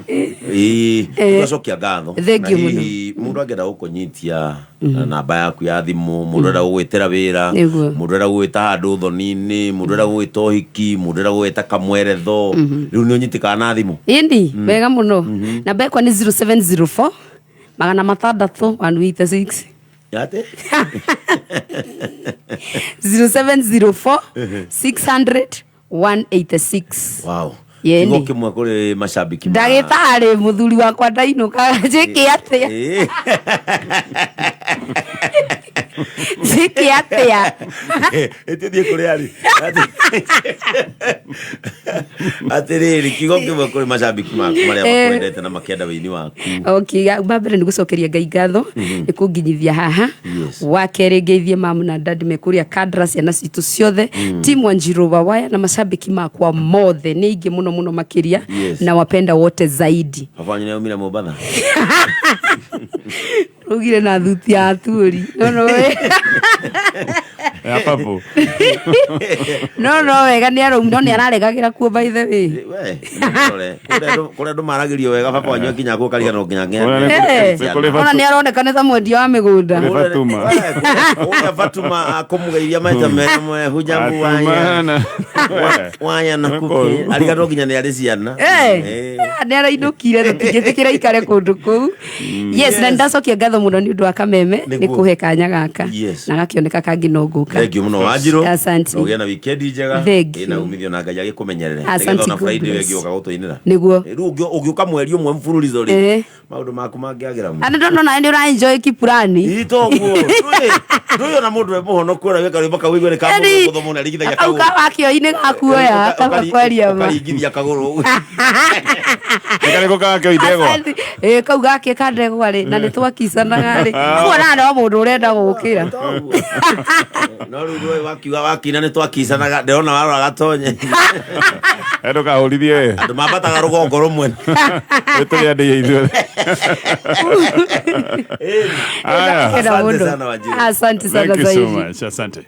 Ĩĩ, tũgacokia ngatho. Thank you Na mũno. hihi mũndũ angĩenda gũkũnyitia na namba yaku ya thimũ, mũndũ enda gũgwĩtĩra wĩra, Nĩguo. mũndũ enda gũgwĩta handũ thoni-inĩ, mũndũ enda gũgwĩta ũhiki, mũndũ enda gũgwĩta kamweretho, rĩu nĩ ũnyitĩkaga na thimũ. Ĩni, wega mũno. Namba yakwa nĩ 0704 600 186. Atĩ? 0704 600 186. Wow. Yeni. Kiugo kĩmwe kũrĩ macambĩki ma- Ndagĩtarĩ mũthuri wakwa ndainũkaga njĩke atĩa? Ĩĩ. Njĩke atĩa? Ĩtĩthiĩ kũrĩ arĩ. Atĩrĩrĩ, kiugo kĩmwe kũrĩ macambĩki maku marĩa makwendete na makĩenda wĩini waku. Okay, wa mbere nĩ gũcokeria Ngai ngatho nĩ kũnginyithia haha. Yes. Wa kerĩ ngeithie mamu na dadi me kũrĩa Kandra ciana citũ ciothe. Team Wanjiru wa Waya na macambĩki makwa mothe nĩ aingĩ mũno mũno makĩria Yes. na wapenda wote zaidi. Baba wanyu nĩ aumire Mombatha. Rugire na thuti ya aturi. No no we. Ya papo. No no wega nĩ araum no nĩ araregagĩra kuo by the way. We, nĩmũrore. Kũrĩa andũ maragĩrio wega baba wanyu akinya kuo kariganĩrwo nginya Ona nĩ aroneka nĩ ta mwendia wa mĩgũnda. Kũrĩa Fatuma akũmũgeithia maita merĩ mwe hujambo waya. Waya na kuki. Ariganĩrwo nginya nĩ arĩ ciana. Nĩ arainũkire tũtingĩtĩkĩra ikare kũndũ kũu. Yes, na nĩndacokia ngatho mũno nĩ ũndũ wa kameme nĩ Nĩguo. kũhe kanya gaka Yes. na gakĩoneka kangĩ no ngũka. Thank you mũno Wanjirũ. Asante. Na ũgĩe na weekend njega. Thank Ĩna umithio na Ngai agĩkũmenyerere. Asante, Nĩgetha ona God Friday bless. ĩngĩ ũka gũtũinĩra. Nĩguo. Rĩu ũngĩũka mweri ũmwe mfululizo rĩ. Eh. Maũndũ maku mangĩagĩra mũno. Ana ndona nĩ ũra enjoy kipurani. Ĩ toguo. Ndũĩ ona mũndũ e mũhonoku ona weka rwĩmbo kau ũigue nĩ ka Yaani, mũndũ mũno arigithagia Kau kagũrũ. wakĩoinĩ gakuoya kaba kwaria ma. Ũkaringithia kagũrũ. Nĩ karĩkũ gakĩo ndegwa? Asante. Ĩ kau gake ka ndegwa rĩ na nĩ twakicanaga rĩ. Kuona no mũndũ ũrenda gũkĩra. No rĩu ndũĩ wakiuga wakina nĩ twakicanaga ndĩrona warora gatonye. Ndũkahũrithie. Andũ mambataga rũgongo rũmwe. Tũrĩ andũ ithuothe. Aya. Ndakena Asante mũno. sana Wanjiru. Asante sana Thank you so zaidi. much. Asante.